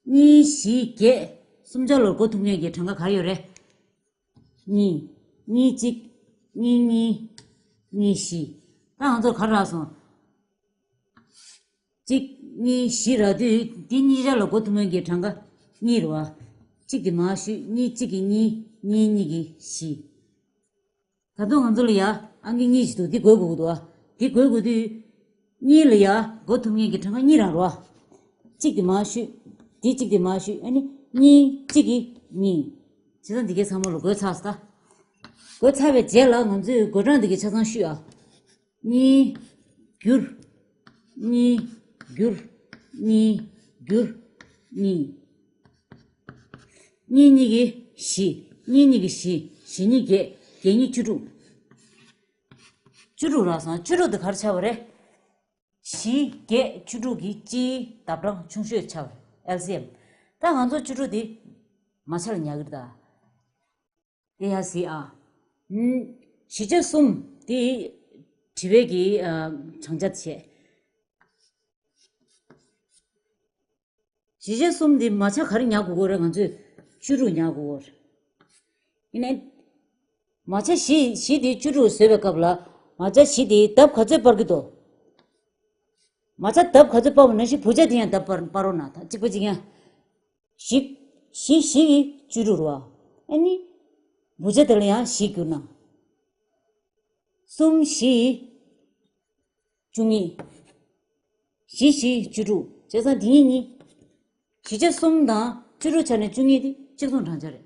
གཉིས་བཞི་བརྒྱད། སུམ་ཆ་ལོར་བགོ་ཐུབ་མཁན་གྱི་གྲངས་ཀ་ག་རེ་ཡོད་རེད། གཉིས། གཉིས་གཅིག་གཉིས་གཉིས། གཉིས་བཞི། ད་ང་ཚོར་ག་རེ་རག་སོང་། གཅིག་གཉིས་བཞི་རག་དུས་འདི་གཉིས་ཆ་ལ་བགོ་ཐུབ་མཁན་གྱི་གྲངས་ཀ་གཉིས་རེད་བ། གཅིག་གིས་མར་བཤུས། གཉིས་གཅིག་གིས་གཉིས། གཉིས་གཉིས་ཀྱིས་བཞི། ད་དུང་ང་ཚོ་ལ་ཡ་ཨང་ཀི་གཉིས་ཤིག་འདུག་འདི་བགོ་དགོས་ཀྱི་འདུག་ཨ། འདི་བགོ་དགོས་དུས། གཉིས་ལ་ཡ་བགོ་ཐུབ་མཁན་གྱི་གྲངས་ཀ་གཉིས་རང་རེད་བ། གཅིག་དེ་མར་བཤུས། འདི་གཅིག་དེ་མར་བཤུས། ཨ་ནི་གཉིས་གཅིག་གིས་གཉིས། བྱས་ཙང་འདི་གའི་ཚང་མ་ལ་བགོས་ཚར་སོང་ད། བགོས་ཚར་བའི་རྗེས་ལ་ང་ཚོས་བགོད་གྲངས་འདི་གའི་ཆ་ཚང་བཤུས་ཨ། གཉིས་བསྒྱུར། གཉིས་བསྒྱུར། གཉིས་བསྒྱུར། གཉིས། གཉིས་གཉིས་ཀྱིས་བཞི། གཉིས་གཉིས་ཀྱིས་བཞི། བཞི་གཉིས་བརྒྱད། བརྒྱད་གཉིས་བཅུ་དྲུག་བཅུ་དྲུག་རག་སོང་། བཅུ་དྲུག་དེ་ག་རེ་ཆགས་པ་རེད། བཞི་བརྒྱད་བཅུ་དྲུག་གི་སྤྱིའི་ལྡབ་གྲངས་ཆུང་ཤོས་ཆགས། ཨེལ་སི་ཨེམ། ད་ང་ཚོ་བཅུ་དྲུག་དེ་མ་ཆ་ལ་ཉར་གི་རེད་ད། དེ་ཡ་སི་ཨ། བཞི་ཆ་གསུམ་དེ་དྲི་བའི་གི་ཨ་གྲངས་ཆ་བྱས། བཞི་ཆ་གསུམ་འདི་མ་ཆ་ག་རེ་ཉར་དགོས་ཀྱི་རེད། ང་ཚོས་བཅུ་དྲུག་ཉར་དགོས་ཀྱི་རེད། ཡིན་ནའི། མ་ཆ་བཞི་བཞི་དེ་བཅུ་དྲུག་བཟོས་པའི་སྐབས་ལ་མ་ཆ་བཞི་དེ་ལྡབ་ག་ཚོད་སྤར་གྱི་འདུག་མ་ཆ་ལྡབ་ག་ཚོད་སྤར་བ་ནང་བཞིན་བུ་ཆ་དེ་ཡང་ལྡབ་སྤར་སྤར་རོགས་གནང་། ད་གཅིག་པ་གཅིག་ཡང་། བཞི། བཞི་བཞི་གིས་བཅུ་དྲུག་རེད་བ། ཨ་ནི། བུ་ཆ་དེ་ལ་ཡང་བཞི་བསྒྱུར་ན། གསུམ་བཞི། བཅུ་གཉིས། བཞི་བཞི་བཅུ་དྲུག་བྱས་ཙང་དེ་གཉིས་གཉིས། བཞི་ཆ་གསུམ་དང་བཅུ་དྲུག་ཆ་ནས་བཅུ་གཉིས་དེ་གཅིག་མཚུངས་གྲངས་ཆ་རེད།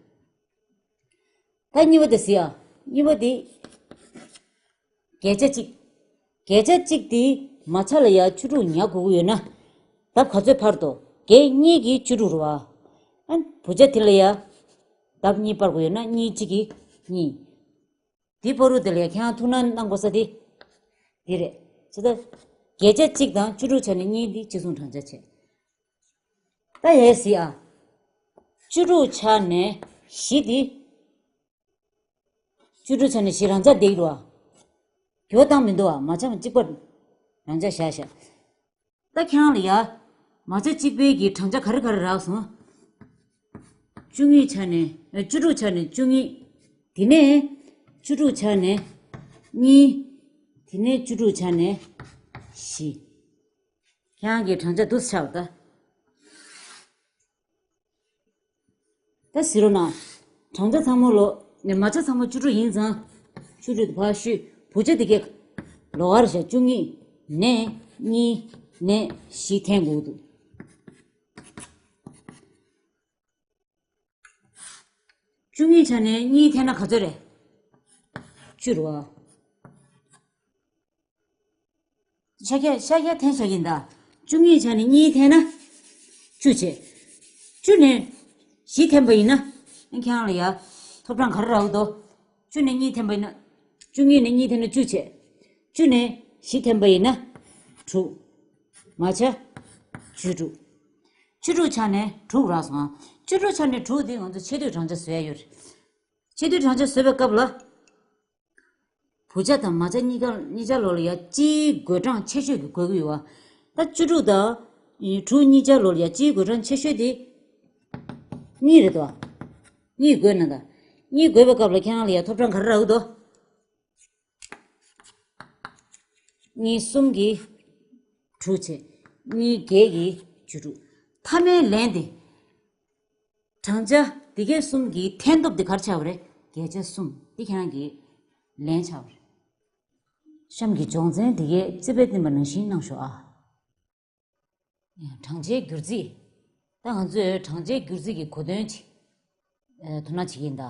ད་གཉིས་པ་དེ་གཟིགས་ཨ། གཉིས་པ་དེ། བརྒྱད་ཆ་གཅིག་བརྒྱད་ཆ་གཅིག་དེ་མ་ཆ་ལ་ཡ་བཅུ་དྲུག་ཉར་དགོས་ཀྱི་ཡོད་ན། ལྡབ་ག་ཚོད་འཕར་འདུག་བརྒྱད་གཉིས་ཀྱིས་བཅུ་དྲུག་རེད་བ། ཨ། བུ་ཆ་དེ་ལ་ཡ། ལྡབ་གཉིས་སྤར་དགོས་ཡོད་ན་གཉིས་གཅིག་གིས་གཉིས། དེའི་བར་དུ་དེ་ལ་ཡ་ཁྱེད་རང་ཐུགས་སྣང་གནང་དགོས་ས་དེ། དེ་རེད། ཅི་ལྟར། བརྒྱད་ཆ་གཅིག་དང་བཅུ་དྲུག་ཆ་ནས་གཉིས་འདི་གཅིག་མཚུངས་གྲངས་ཆ་བྱས། ད་ཡས་གཟིགས་ཨ། བཅུ་དྲུག་ཆ་ནས་བཞི་འདི། བཅུ་དྲུག་ཆ་ནས་བཞི་རང་འཇགས་བསྡད་ཀྱི་འདུག་ཨ། འགྱུར་བ་བཏང་མི་འདུག་ཨ། མ་ཆ་མ་གཅིག་པ་རང་འཇགས་བཞག་བཞག་ད་ཁྱེད་རང་ལ་ཡ། མ་ཆ་གཅིག་པའི་གི་གྲངས་ཆ་ག་རེ་ག་རེ་རག་སོང་། བཅུ་གཉིས་ཆ་ནས་ཨ། བཅུ་དྲུག་ཆ་ནས་བཅུ་གཉིས། དེ་ནས་བཅུ་དྲུག་ཆ་ནས་གཉིས། དེ་ནས་བཅུ་དྲུག་ཆ་ནས་བཞི། ཁྱེད་རང་གི་གྲངས་ཆ་འདུག་སེ་ཆགས་པ་ད། ད་གཟིགས་རོགས་གནང་། གྲངས་ཆ་ཚང་མ་ལོ། ནས་མ་ཆ་ཚང་མ་བཅུ་དྲུག་ཡིན་ཙང་། བཅུ་དྲུག་དེ་ཕར་བཤུས། བུ་ཆ་དེ་གས། ལོགས་ཀར་བཞག་བཅུ་གཉིས། ནས་གཉིས། ནས་བཞི་འཐེན་དགོས་འདུག་བཅུ་གཉིས་ཆ་ནས་གཉིས་འཐེན་ན་ག་ཚོད་རེད། བཅུ་རེད་བ། ཤར་རྒྱག་ཤར་རྒྱག་འཐེན་བཞག་གི་ཡིན་ད། བཅུ་གཉིས་ཆ་ནས་གཉིས་འཐེན་ན། བཅུ་བྱས། བཅུ་ནས་བཞི་འཐེན་པ་ཡིན་ན། ཨ། ཁྱེད་རང་ལ་ཡ། ཐོབ་གྲངས་ག་རེ་རག་གི་འདུག་བཅུ་ནས་གཉིས་འཐེན་པ་ཡིན་ན། བཅུ་གཉིས་ནས་གཉིས་འཐེན་ན་བཅུ་བྱས། བཅུ་ནས་བཞི་འཐེན་པ་ཡིན་ན། དྲུག་མ་ཆ། བཅུ་དྲུག་བཅུ་དྲུག་ཆ་ནས་དྲུག་རག་སོང་ཨ། བཅུ་དྲུག་ཆ་ནས་དྲུག་དེ་ང་ཚོ་ཆེ་བསྟོད་གྲངས་ཆ་བཟོ་ཡ་ཡོད་རེད། ཆེ་བསྟོད་གྲངས་ཆ་བཟོ་བའི་སྐབས་ལ། བུ་ཆ་དང་མ་ཆ་གཉིས་ཀ་གཉིས་ཆ་ལོགས་ལ་ཡ་སྤྱིའི་བགོད་གྲངས་ཆེ་ཤོས་ཀྱི་བགོད་ཀྱི་ཡོད་བ། ད་བཅུ་དྲུག་དང་། དྲུག་གཉིས་ཆ་ལོགས་ལ་ཡ་སྤྱིའི་བགོད་གྲངས་ཆེ་ཤོས་དེ། གཉིས་རེད་དོ། གཉིས་བགོས་ན་ད། གཉིས་བགོས་པའི་སྐབས་ལ་ཁྱེད་རང་ལ་ཡ་ཐོབ་གྲངས་ག་རེ་རག་གི་འདུག་གཉིས་གསུམ་གྱིས་དྲུག་བྱས། གཉིས་བརྒྱད་ཀྱིས་བཅུ་དྲུག་མཐའ་མའི་ལན་དེ། གྲངས་ཆ་འདི་གའི་གསུམ་གྱི་འཐེན་ཐོབ་དེ་ག་རེ་ཆགས་པ་རེད། བརྒྱད་ཆ་གསུམ། འདི་ཁྱེད་རང་གི་ལན་ཆགས་པ་རེད། གཤམ་གྱི་སྦྱོང་ཚན་འདི་གའི་རྩིས་པས་བསྟན་པ་ནང་བཞིན་གནང་ཤོག་ཨ། གྲངས་ཆའི་སྒྱུར་རྩིས། ད་ང་ཚོས་གྲངས་ཆའི་སྒྱུར་རྩིས་ཀྱི་གོ་དོན་ཅིག་ཨ། དོ་སྣང་བྱེད་ཀྱི་ཡིན་ད།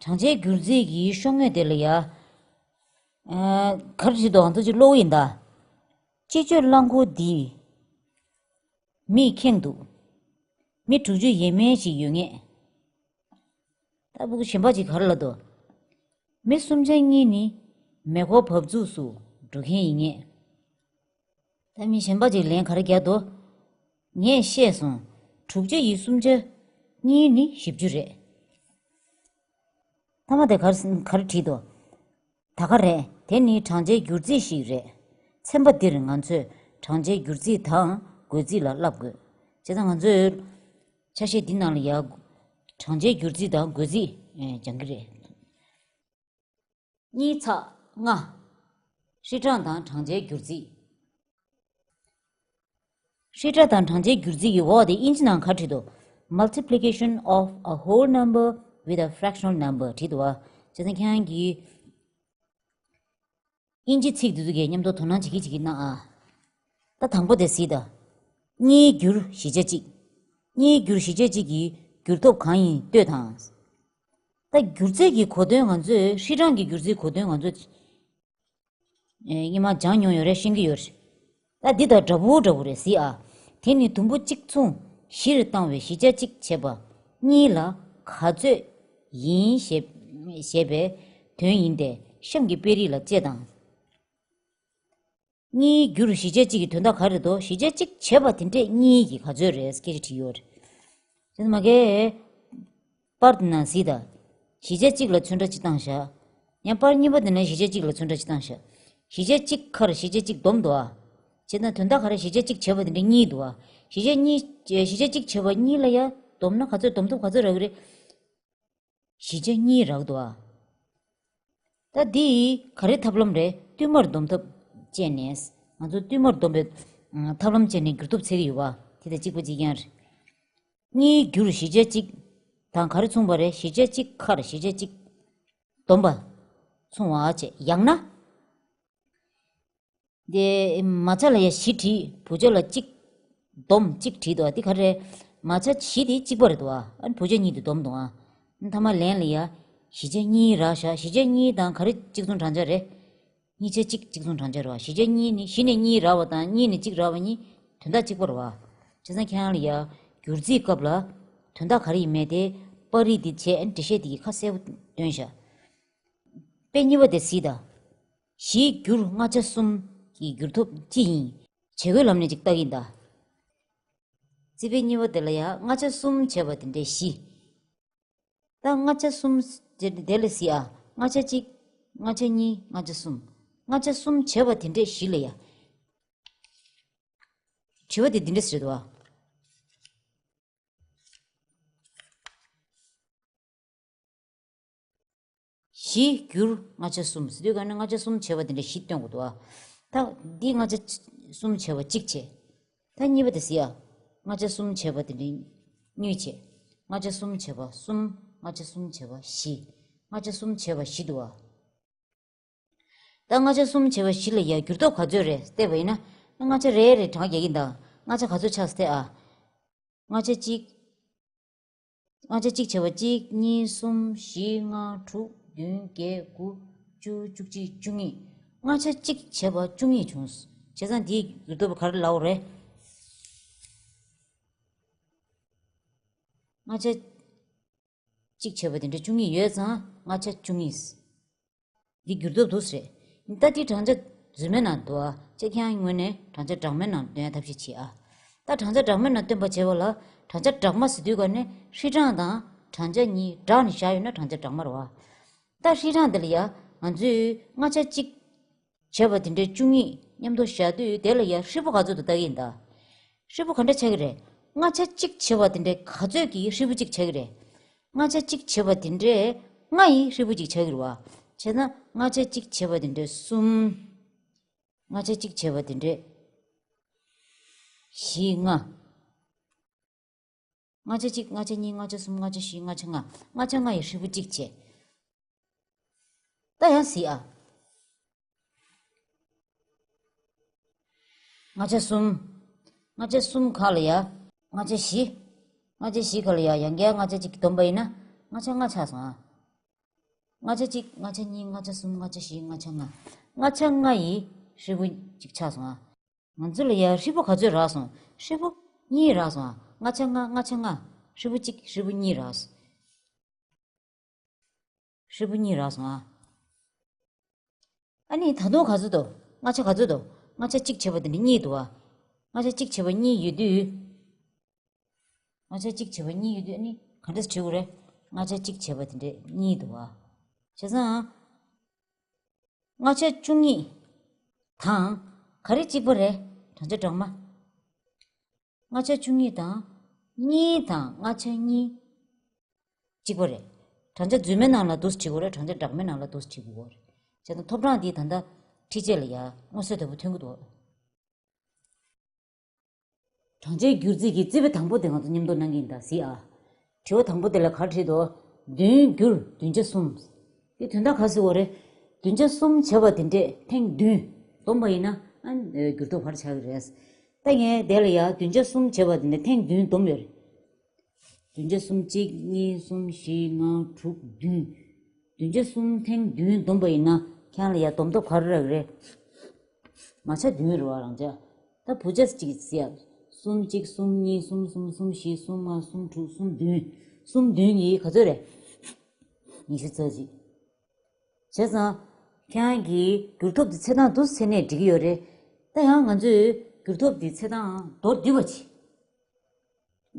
གྲངས་ཆའི་སྒྱུར་རྩིས་ཀྱི་ཤོག་ངོས་དེ་ལ་ཡ། ཨ། ག་རེ་བྲིས་འདུག་ང་ཚོ་ཅིག་ཀློག་གི་ཡིན་ད། སྤྱི་སྤྱོད་རླངས་འཁོར་འདི་མིས་ཁེངས་འདུག་མི་དྲུག་ཅུ་ཡས་མས་ཤིག་ཡོད་ངེས། ད་ཕྲུ་གུ་གཞན་པ་ཅིག་ག་རེ་ལབ་འདུག་མི་སུམ་ཆ་གཉིས་ནི་མེ་འཁོར་བབས་ཚུགས་སུ་འགྲོ་མཁན་ཡིན་ངེས། ད་མི་གཞན་པ་ཅིག་ལན་ག་རེ་རྒྱག་འདུག་ངས་བཤད་སོང་། དྲུག་ཅུ་ཡི་སུམ་ཆ་གཉིས་ནི་བཞི་བཅུ་རེད། མཐའ་མ་དེ་ག་རེ་ག་རེ་བྲིས་འདུག་ད་ག་རེད། དེ་ནི་གྲངས་ཆའི་སྒྱུར་རྩིས་ཤིག་རེད། ཚན་པ་འདིར་ང་ཚོས་གྲངས་ཆའི་སྒྱུར་རྩིས་དང་བགོ་རྩིས་ལ་བསླབ་དགོས། བྱས་ཙང་ང་ཚོས་ཆ་ཤས་འདི་ནང་ལ་ཡ། གྲངས་ཆའི་སྒྱུར་རྩིས་དང་བགོ་རྩིས་ཨེ། སྦྱང་གི་རེད། གཉིས་ཚེག་ལྔ། ཧྲིལ་གྲངས་དང་གྲངས་ཆའི་སྒྱུར་རྩིས། ཧྲིལ་གྲངས་དང་གྲངས་ཆའི་སྒྱུར་རྩིས་ཀྱི་འོག་དེ་དབྱིན་ཇི་ནང་ག་རེ་བྲིས་འདུག Multiplication of a whole number with a fractional number བྲིས་འདུག་བ། བྱས་ཙང་ཁྱེད་རང་གིས་དབྱིན་ཇི་ཚིག་འདི་ཚོ་གས་མཉམ་དུ་དོ་སྣང་བྱེད་ཀྱི་བྱེད་ཀྱི་གནང་ཨ། ད་དང་པོ་དེ་གཟིགས་དང་། གཉིས་བསྒྱུར་བཞི་ཆ་གཅིག་གཉིས་བསྒྱུར་བཞི་ཆ་གཅིག་གི་བསྒྱུར་ཐོབ་གང་ཡིན་ལྟོས་དང་། ད་སྒྱུར་རྩིས་ཀྱི་གོ་དོན་ང་ཚོས་ཧྲིལ་གྲངས་ཀྱི་སྒྱུར་རྩིས་གོ་དོན་ང་ཚོས། ཨེ། སྔོན་མ་སྦྱངས་མྱོང་ཡོད་རེད། ཤེས་ཀྱི་ཡོད་རེད། ད་འདི་དང་འདྲ་པོ་འདྲ་པོ་རེད་གཟིགས་ཨ། དེ་ནི་དུམ་བུ་གཅིག་མཚུངས་བཞིར་བཏང་བའི་བཞི་ཆ་གཅིག་བྱས་པ་གཉིས་ལ་ག་ཚོད་ཡིན་ཞེས་ཞེས་པའི་དོན་ཡིན་ཏེ། གཤམ་གྱི་དཔེ་རིས་ལ་དཔྱད་དང་། གཉིས་བསྒྱུར་བཞི་བྱས་གཅིག་གི་དོན་དག་ག་རེ་རེད་དོ། བཞི་བྱས་གཅིག་བྱས་པ་དེ་འདྲས་གཉིས་ཀྱི་ག་ཚོད་རེད་སྐད་ཆ་དྲིས་ཡོད་རེད། དེ་ནི་མ་གས། པར་དེ་ནང་གཟིགས་དང་། བཞི་བྱས་གཅིག་ལ་ཚོན་ཁྲ་གཅིག་བཏང་བཞག་ཡང་པར་གཉིས་པ་དེ་ནང་བཞི་བྱས་གཅིག་ལ་ཚོན་ཁྲ་གཅིག་བཏང་བཞག་བཞི་བྱས་གཅིག་ཁར་བཞི་བྱས་གཅིག་སྡོམ་འདུག་ཨ། བྱས་ཙང་དོན་དག་ག་རེ། བཞི་བྱས་གཅིག་བྱས་པ་དེ་འདྲས་གཉིས་འདུག་ཨ། བཞི་བྱས་གཉིས་བཞི་བྱས་གཅིག་བྱས་པ་གཉིས་ལ་ཡ་སྡོམ་ན་ག་ཚོད་སྡོམ་ཐབས་ག་ཚོད་རག་གི་རེད། བཞི་བྱས་གཉིས་རག་འདུག་ཨ། ད་འདི་ག་རེ་ཐབས་ལམ་རེད། བསྟུད་མར་སྡོམ་ཐབས་སྤྱད་ནས། ང་ཚོ་བསྟུད་མར་སྡོམ་པའི་ཐབས་ལམ་སྤྱད་ནས་འགྱུར་ཐབས་འཚོལ་གྱི་ཡོད་པ་དེ་དང་གཅིག་པ་གཅིག་རྐྱང་རེད། གཉིས་བསྒྱུར་བཞི་བྱས་གཅིག་དང་ག་རེ་མཚུངས་པ་རེད། བཞི་བྱས་གཅིག་ཁར་བཞི་བྱས་གཅིག་སྡོམ་པ་མཚུངས་པ་བྱས། ཡང་ན། དེ་མ་ཆ་ལ་ཡ་བཞི་བྲིས། བུ་ཆ་ལ་གཅིག་སྡོམ་གཅིག་བྲིས་འདུག་ཨ། དེ་ག་རེ་རེད། མ་ཆ་བཞི་དེ་གཅིག་པ་རེད་འདུག་ཨ། ཨ་ནི་བུ་ཆ་གཉིས་དེ་སྡོམ་འདུག་ཨ། ཨ་ནི་མཐའ་མ་ལན་ལ་ཡ་བཞི་བྱས་གཉིས་རག་བཞག་བཞི་བྱས་གཉིས་དང་ག་རེ་གཅིག་མཚུངས་བགྲང་བྱ་རེད། གཉིས་བྱས་གཅིག་གཅིག་མཚུངས་བགྲང་བྱ་རེད་བ། བཞི་བྱས་གཉིས་ནི་བཞི་ནས་གཉིས་རག་པ་དང་གཉིས་ནས་གཅིག་རག་པ་གཉིས་དོན་དག་གཅིག་པ་རེད་བ། བྱས་ཙང་ཁྱེད་རང་ལ་ཡ་བསྒྱུར་རྩིས་སྐབས་ལ་དོན་དག་ག་རེ་ཡིན་མིན་དེ་པར་རིས་འདི་བྱས། ཨ་ནི་འགྲེལ་བཤད་འདི་གི་ཁ་གསལ་པོ་སྟོན་བཞག་དཔེ་གཉིས་པ་དེ་གཟིགས་དང་། བཞི་བསྒྱུར་ལྔ་ཆ་གསུམ་གྱི་བསྒྱུར་ཐབས་ཅི་ཡིན། བྱེད་སྒོའི་ལམ་ནས་ཅིག་བལྟ་གི་ཡིན་ད། རྩིས་དཔེ་གཉིས་པ་དེ་ལ་ཡ་ལྔ་ཆ་གསུམ་བྱས་པ་དེ་འདྲས་བཞི། ད་ལྔ་ཆ་གསུམ་དེ་དེ་ལ་གཟིགས་ཨ། ལྔ་ཆ་གཅིག་ལྔ་ཆ་གཉིས། ལྔ་ཆ་གསུམ། ལྔ་ཆ་གསུམ་བྱས་པ་དེ་འདྲས་བཞི་ལ་ཡ། དྲི་བ་དེ་འདི་འདྲས་རེད་འདུག་ཨ། བཞི་བསྒྱུར་ལྔ་ཆ་གསུམ་ཟེར་དུས་ག་ནས་ལྔ་ཆ་གསུམ་བྱས་པ་དེ་འདྲ་བཞི་སྟོན་དགོས་འདུག་ཨ། ད་འདི་ལྔ་ཆ་གསུམ་བྱས་པ་གཅིག་བྱས། ད་གཉིས་པ་དེ་གཟིགས་ཨ། ལྔ་ཆ་གསུམ་བྱས་པ་དེ་འདྲ་གཉིས་བྱས། ལྔ་ཆ་གསུམ་བྱས་པ་གསུམ། ལྔ་ཆ་གསུམ་བྱས་པ་བཞི། ལྔ་ཆ་གསུམ་བྱས་པ་བཞི་འདུག་ཨ། ད་ལྔ་ཆ་གསུམ་བྱས་པ་བཞི་ལ་ཡ་འགྱུར་ཐབས་ག་ཚོད་རེད་བལྟས་པ་ཡིན་ན། ལྔ་ཆ་རེ་རེ་གྲངས་རྒྱག་གི་ཡིན་ད། ལྔ་ཆ་ག་ཚོད་ཆགས་སོང་བལྟས་ཨ། ལྔ་ཆ་གཅིག་ལྔ་ཆ་གཅིག་བྱས་པ་གཅིག་གཉིས་གསུམ་བཞི་ལྔ་དྲུག་བདུན་བརྒྱད་དགུ་བཅུ་བཅུ་གཅིག་བཅུ་གཉིས། ལྔ་ཆ་གཅིག་བྱས་པ་བཅུ་གཉིས་བྱུང་། བྱས་ཙང་འདིའི་འགྱུར་ཐབས་ག་རེ་ལབ་དགོས་རེད། ལྔ་ཆ་གཅིག་བྱས་པ་དེ་འདྲ་བཅུ་གཉིས་ཡོད་ཙང་ལྔ་ཆ་བཅུ་གཉིས། འདི་འགྱུར་ཐབས་འདུག་སེ་རེད། ད་འདི་གྲངས་ཆ་རྫུན་མའི་ནང་འདུག་ཨ། ཅེ་ཁྱེད་རང་ངོས་ནས་གྲངས་ཆ་སྦྲགས་མའི་ནང་འདོན་ཡ་ཐབས་ཤེས་བྱེད་ཨ། ད་གྲངས་ཆ་སྦྲགས་མའི་ནང་འདོན་པ་བྱེད་པ་ལ་གྲངས་ཆ་སྦྲགས་མ་ཟེར་དུས་ག་ནས་ཧྲིལ་གྲངས་དང་གྲངས་ཆ་གཉིས་སྦྲགས་ནས་བཞག་ཡོད་ན་གྲངས་ཆ་སྦྲགས་མ་རེད་བ། ད་ཧྲིལ་གྲངས་འདི་ལ་ཡ་ང་ཚོས་ལྔ་ཆ་གཅིག་བྱས་པ་དེ་འདྲའི་བཅུ་གཉིས་མཉམ་དུ་བཞག་དུས་དེ་ལ་ཡ་ཧྲིལ་པོ་ག་ཚོད་འདུག་ལྟ་གི་ཡིན་ད། ཧྲིལ་པོ་ག་འདྲ་ཆགས་ཀྱི་རེད། ལྔ་ཆ་གཅིག་བྱས་པ་དེ་འདྲའི་ག་ཚོད་ཀྱི་ཧྲིལ་པོ་གཅིག་ཆགས་ཀྱི་རེད། ལྔ་ཆ་གཅིག་བྱས་པ་དེ་འདྲའི་ལྔ་ཡི་ཧྲིལ་པོ་གཅིག་ཆགས་ཀྱི་རེད་བ། བྱས་ན་ལྔ་ཆ་གཅིག་བྱས་པ་དེ་འདྲའི་གསུམ། ལྔ་ཆ་གཅིག་བྱས་པ་དེ་འདྲའི་བཞི་ལྔ། ལྔ་ཆ་གཅིག་ལྔ་ཆ་གཉིས་ལྔ་ཆ་གསུམ་ལྔ་ཆ་བཞི་ལྔ་ཆ་ལྔ། ལྔ་ཆ་ལྔ་ཡི་ཧྲིལ་པོ་གཅིག་བྱས། ད་ཡང་གཟིགས་ཨ། ལྔ་ཆ་གསུམ། ལྔ་ཆ་གསུམ་ག་ལ་ཡ། ལྔ་ཆ་བཞི། ལྔ་ཆ་བཞི་ག་ལ་ཡ། ཡང་བསྐྱར་ལྔ་ཆ་གཅིག་སྡོམ་པ་ཡིན་ན་ལྔ་ཆ་ལྔ་ཆགས་སོང་ཨ། ལྔ་ཆ་གཅིག་ལྔ་ཆ་གཉིས་ལྔ་ཆ་གསུམ་ལྔ་ཆ་བཞི་ལྔ་ཆ་ལྔ། ལྔ་ཆ་ལྔ་ཡི་ཧྲིལ་པོ་གཅིག་ཆགས་སོང་ཨ། ང་ཚོ་ལ་ཡ་ཧྲིལ་པོ་ག་ཚོད་རག་སོང་། ཧྲིལ་པོ་གཉིས་རག་སོང་ཨ། ལྔ་ཆ་ལྔ་ལྔ་ཆ་ལྔ། ཧྲིལ་པོ་གཅིག་ཧྲིལ་པོ་གཉིས་རག་སོང་། ཧྲིལ་པོ་གཉིས་རག་སོང་ཨ། ཨ་ནི་ད་དུང་ག་ཚོད་འདུག་ལྔ་ཆ་ག་ཚོད་འདུག་ལྔ་ཆ་གཅིག་བྱས་པ་དེ་འདྲ་གཉིས་འདུག་ཨ། ལྔ་ཆ་གཅིག་བྱས་པ་གཉིས་ཡོད་དུས། ལྔ་ཆ་གཅིག་བྱས་པ་གཉིས་ཡོད་དུས་ཨ་ནི་ག་འདྲས་བྲིས་དགོས་རེད། ལྔ་ཆ་གཅིག་བྱས་པ་དེ་འདྲ་གཉིས་འདུག་ཨ། བྱས་ཙང་། ལྔ་ཆ་བཅུ་གཉིས་དང་ག་རེ་གཅིག་པ་རེད། གྲངས་ཆ་སྦྲགས་མ། ལྔ་ཆ་བཅུ་གཉིས་དང་གཉིས་དང་ལྔ་ཆ་གཉིས་གཅིག་པ་རེད། གྲངས་ཆ་རྫུན་མའི་ནང་ལ་འདུག་སེ་བྲིས་དགོས་རེད། གྲངས་ཆ་སྦྲགས་མའི་ནང་ལ་འདུག་སེ་བྲིས་དགོས་རེད། བྱས་ཙང་ཐོབ་གྲངས་འདི་ད་ལྟ་འཁྲིད་བྱེད་ལ་ཡ་མངོན་གསལ་དོད་པོ་ཐོན་གྱི་འདུག་གྲངས་ཆའི་སྒྱུར་རྩིས་ཀྱི་རྩིས་དཔེ་དང་པོ་དེ་ང་ཚོ་མཉམ་དུ་གནང་གི་ཡིན་ད་གཟིགས་ཨ། དྲི་བ་དང་པོ་དེ་ལ་ག་རེ་བྲིས་འདུག་བདུན་བསྒྱུར་བདུན་ཆ་གསུམ། དེ་དོན་དག་ག་རེ་ཟེར་བ་རེད། བདུན་ཆ་གསུམ་བྱས་པ་དེ་འདྲས་ཐེངས་བདུན་བསྡོམས་པ་ཡིན་ན་ཨ་འགྱུར་ལྡོག་ག་རེ་ཆགས་ཀྱི་རེད། ད་ངས་དེ་ལ་ཡ་བདུན་ཆ་གསུམ་བྱས་པ་དེ་འདྲས་ཐེངས་བདུན་བསྡོམས་ཡོད་རེད། བདུན་ཆ་གསུམ་གཅིག་གཉིས་གསུམ་བཞི་ལྔ་དྲུག་བདུན། བདུན་ཆ་གསུམ་ཐེངས་བདུན་བསྡོམས་པ་ཡིན་ན་ཁྱེད་རང་ལ་ཡ་སྡོམ་ཐབས་ག་རེ་རག་གི་རེད། མ་ཆ་བདུན་རེད་བ་རང་ཆ། ད་བུ་ཆ་གཅིག་ཟེར་ཡ། གསུམ་གཅིག་གསུམ་གཉིས་གསུམ་གསུམ་གསུམ་བཞི་གསུམ་ལྔ་གསུམ་དྲུག་གསུམ་བདུན། གསུམ་བདུན་གྱིས་ག་ཚོད་རེད། ཉི་ཤུ་རྩ་གཅིག་བྱས་ཙང་། ཁྱེད་རང་གིས་སྒྱུར་ཐབས་དེ་འཚོལ་སྟངས་འདུག་སེ་འཚོལ་ནས་འགྲིག་གི་ཡོད་རེད། ད་ཡང་ང་ཚོས་འགྱུར་ལྡོག་འདི་ཚེས་དང་མདོར་བསྡུས་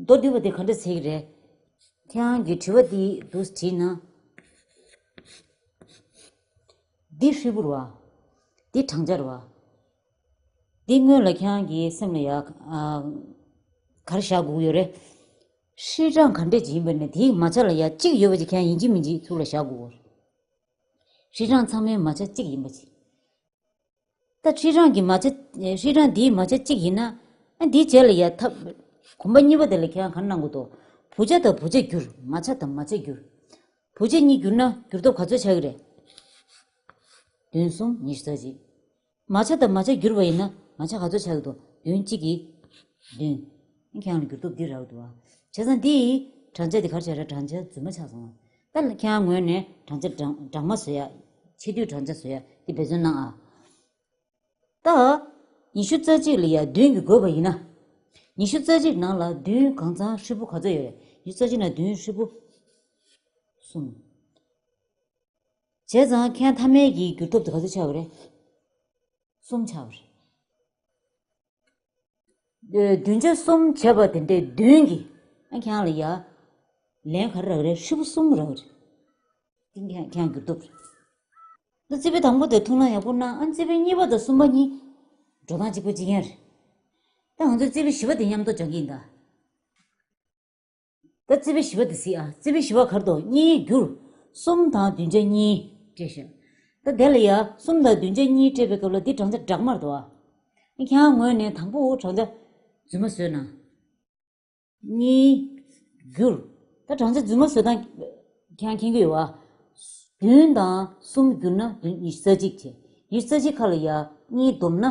པ་བྱེད། མདོར་བསྡུས་པ་དེ་ག་འདྲ་བྱེད་ཀྱི་རེད། ཁྱེད་རང་གི་དྲི་བ་འདི་འདུག་དྲིས་ན། འདི་ཧྲིལ་པོ་རེད་བ། འདི་བགྲང་བྱ་རེད་བ། འདི་སྔོན་ལ་ཁྱེད་རང་གི་སེམས་ལ་ཡ། ཨ། ག་རེ་བཞག་དགོས་ཀྱི་ཡོད་རེད། ཧྲིལ་གྲངས་ག་འདྲས་ཅིག་ཡིན་པ་ནས་དེའི་མ་ཆ་ལ་ཡ་གཅིག་ཡོད་པ་ཅིག་ཁྱེད་རང་ཡིན་གཅིག་མིན་གཅིག་ཐུགས་ལ་བཞག་དགོས་ཀྱི་ཡོད་རེད། ཧྲིལ་གྲངས་ཚང་མའི་མ་ཆ་གཅིག་ཡིན་པ་ཅིག་ད་ཧྲིལ་གྲངས་ཀྱི་མ་ཆ། ཧྲིལ་གྲངས་འདིའི་མ་ཆ་གཅིག་ཡིན་ན། ཨ། འདིའི་རྗེས་ལ་ཡ་ཐབས། གོམ་པ་གཉིས་པ་དེ་ལ་ཁྱེད་རང་ག་རེ་གནང་དགོས་འདུག་བུ་ཆ་དང་བུ་ཆ་བསྒྱུར། མ་ཆ་དང་མ་ཆ་བསྒྱུར། བུ་ཆ་གཉིས་བསྒྱུར་ན་འགྱུར་ལྡོག་ག་ཚོད་ཆགས་ཀྱི་རེད། བདུན་གསུམ་ཉི་ཤུ་རྩ་གཅིག་མ་ཆ་དང་མ་ཆ་བསྒྱུར་བ་ཡིན་ན་མ་ཆ་ག་ཚོད་ཆགས་ཀྱི་འདུག་བདུན་གཅིག་གིས་བདུན། ཁྱེད་རང་ལ་འགྱུར་ལྡོག་འདི་རག་འདུག་ཨ། བྱས་ཙང་འདི་ཡི་བགྲང་བྱ་འདི་ག་རེ་བྱས་རེད། བགྲང་བྱ་རྫུན་མ་ཆགས་སོང་ཨ། ད་ཁྱེད་རང་ངོས་ནས་བགྲང་བྱ་སྦྲགས་སྦྲགས་མ་བཟོ་ཡ། ཆེ་བསྡུས་བགྲང་བྱ་བཟོ་ཡ་འདི་འབད་བརྩོན་གནང་ཨ། ད། ཉི་ཤུ་རྩ་གཅིག་ལ་ཡ་བདུན་གྱིས་བགོས་པ་ཡིན་ན། ཉི་ཤུ་རྩ་གཅིག་ནང་ལ་བདུན་གང་ཚང་ཧྲིལ་པོ་ག་ཚོད་ཡོད་རེད། ཉི་ཤུ་རྩ་གཅིག་ནང་བདུན་ཧྲིལ་པོ་གསུམ། བྱས་ཙང་ཁྱེད་རང་མཐའ་མའི་གི་འགྱུར་ལྡོག་དེ་ག་ཚོད་ཆགས་པ་རེད། གསུམ་ཆགས་པ་རེད། ཨེ། བདུན་ཆ་གསུམ་བྱས་པ་དེ་འདྲའི་བདུན་གྱིས་ཨ་ཁྱེད་རང་ལ་ཡ། ལན་ག་རེ་རག་རེད། ཧྲིལ་པོ་གསུམ་རག་རེད། དེ་ཁྱེད་ཁྱེད་རང་འགྱུར་ལྡོག་རེད། ད་རྩིས་པའི་དང་པོ་དེ་ཐུགས་སྣང་ཡག་པོ་གནང་། ཨ། རྩིས་པའི་གཉིས་པ་དང་གསུམ་པ་གཉིས་འགྲོ་སྟངས་གཅིག་པ་གཅིག་རྐྱང་རེད། ད་ང་ཚོས་རྩིས་པའི་བཞི་པ་དེ་མཉམ་དུ་སྦྱང་གི་ཡིན་ད། ད་རྩིས་པའི་བཞི་པ་དེ་གཟིགས་ཨ། རྩིས་པའི་བཞི་པ་ག་རེ་འདུག་གཉིས་བསྒྱུར། གསུམ་དང་བདུན་ཆ་གཉིས་སྤྲད་ཤག་ད་དེ་ལ་ཡ་གསུམ་དང་བདུན་ཆ་གཉིས་སྤྲད་པའི་སྐབས་ལ་འདི་བགྲང་བྱ་སྦྲགས་མ་རེད་འདུག་ཨ། ཁྱེད་རང་ངོས་ནས་དང་པོ་བགྲང་བྱ་རྫུན་མ་བཟོས་ན། གཉིས་བསྒྱུར། ད་བགྲང་བྱ་རྫུན་མ་བཟོ་སྟངས་ཁྱེད་རང་མཁྱེན་གྱི་ཡོད་པ། བདུན་དང་གསུམ་བསྒྱུར་ན་བདུན། ཉི་ཤུ་རྩ་གཅིག་བྱས། ཉི་ཤུ་རྩ་གཅིག་ཁ་ལ་ཡ་གཉིས་བསྡོམས་ན།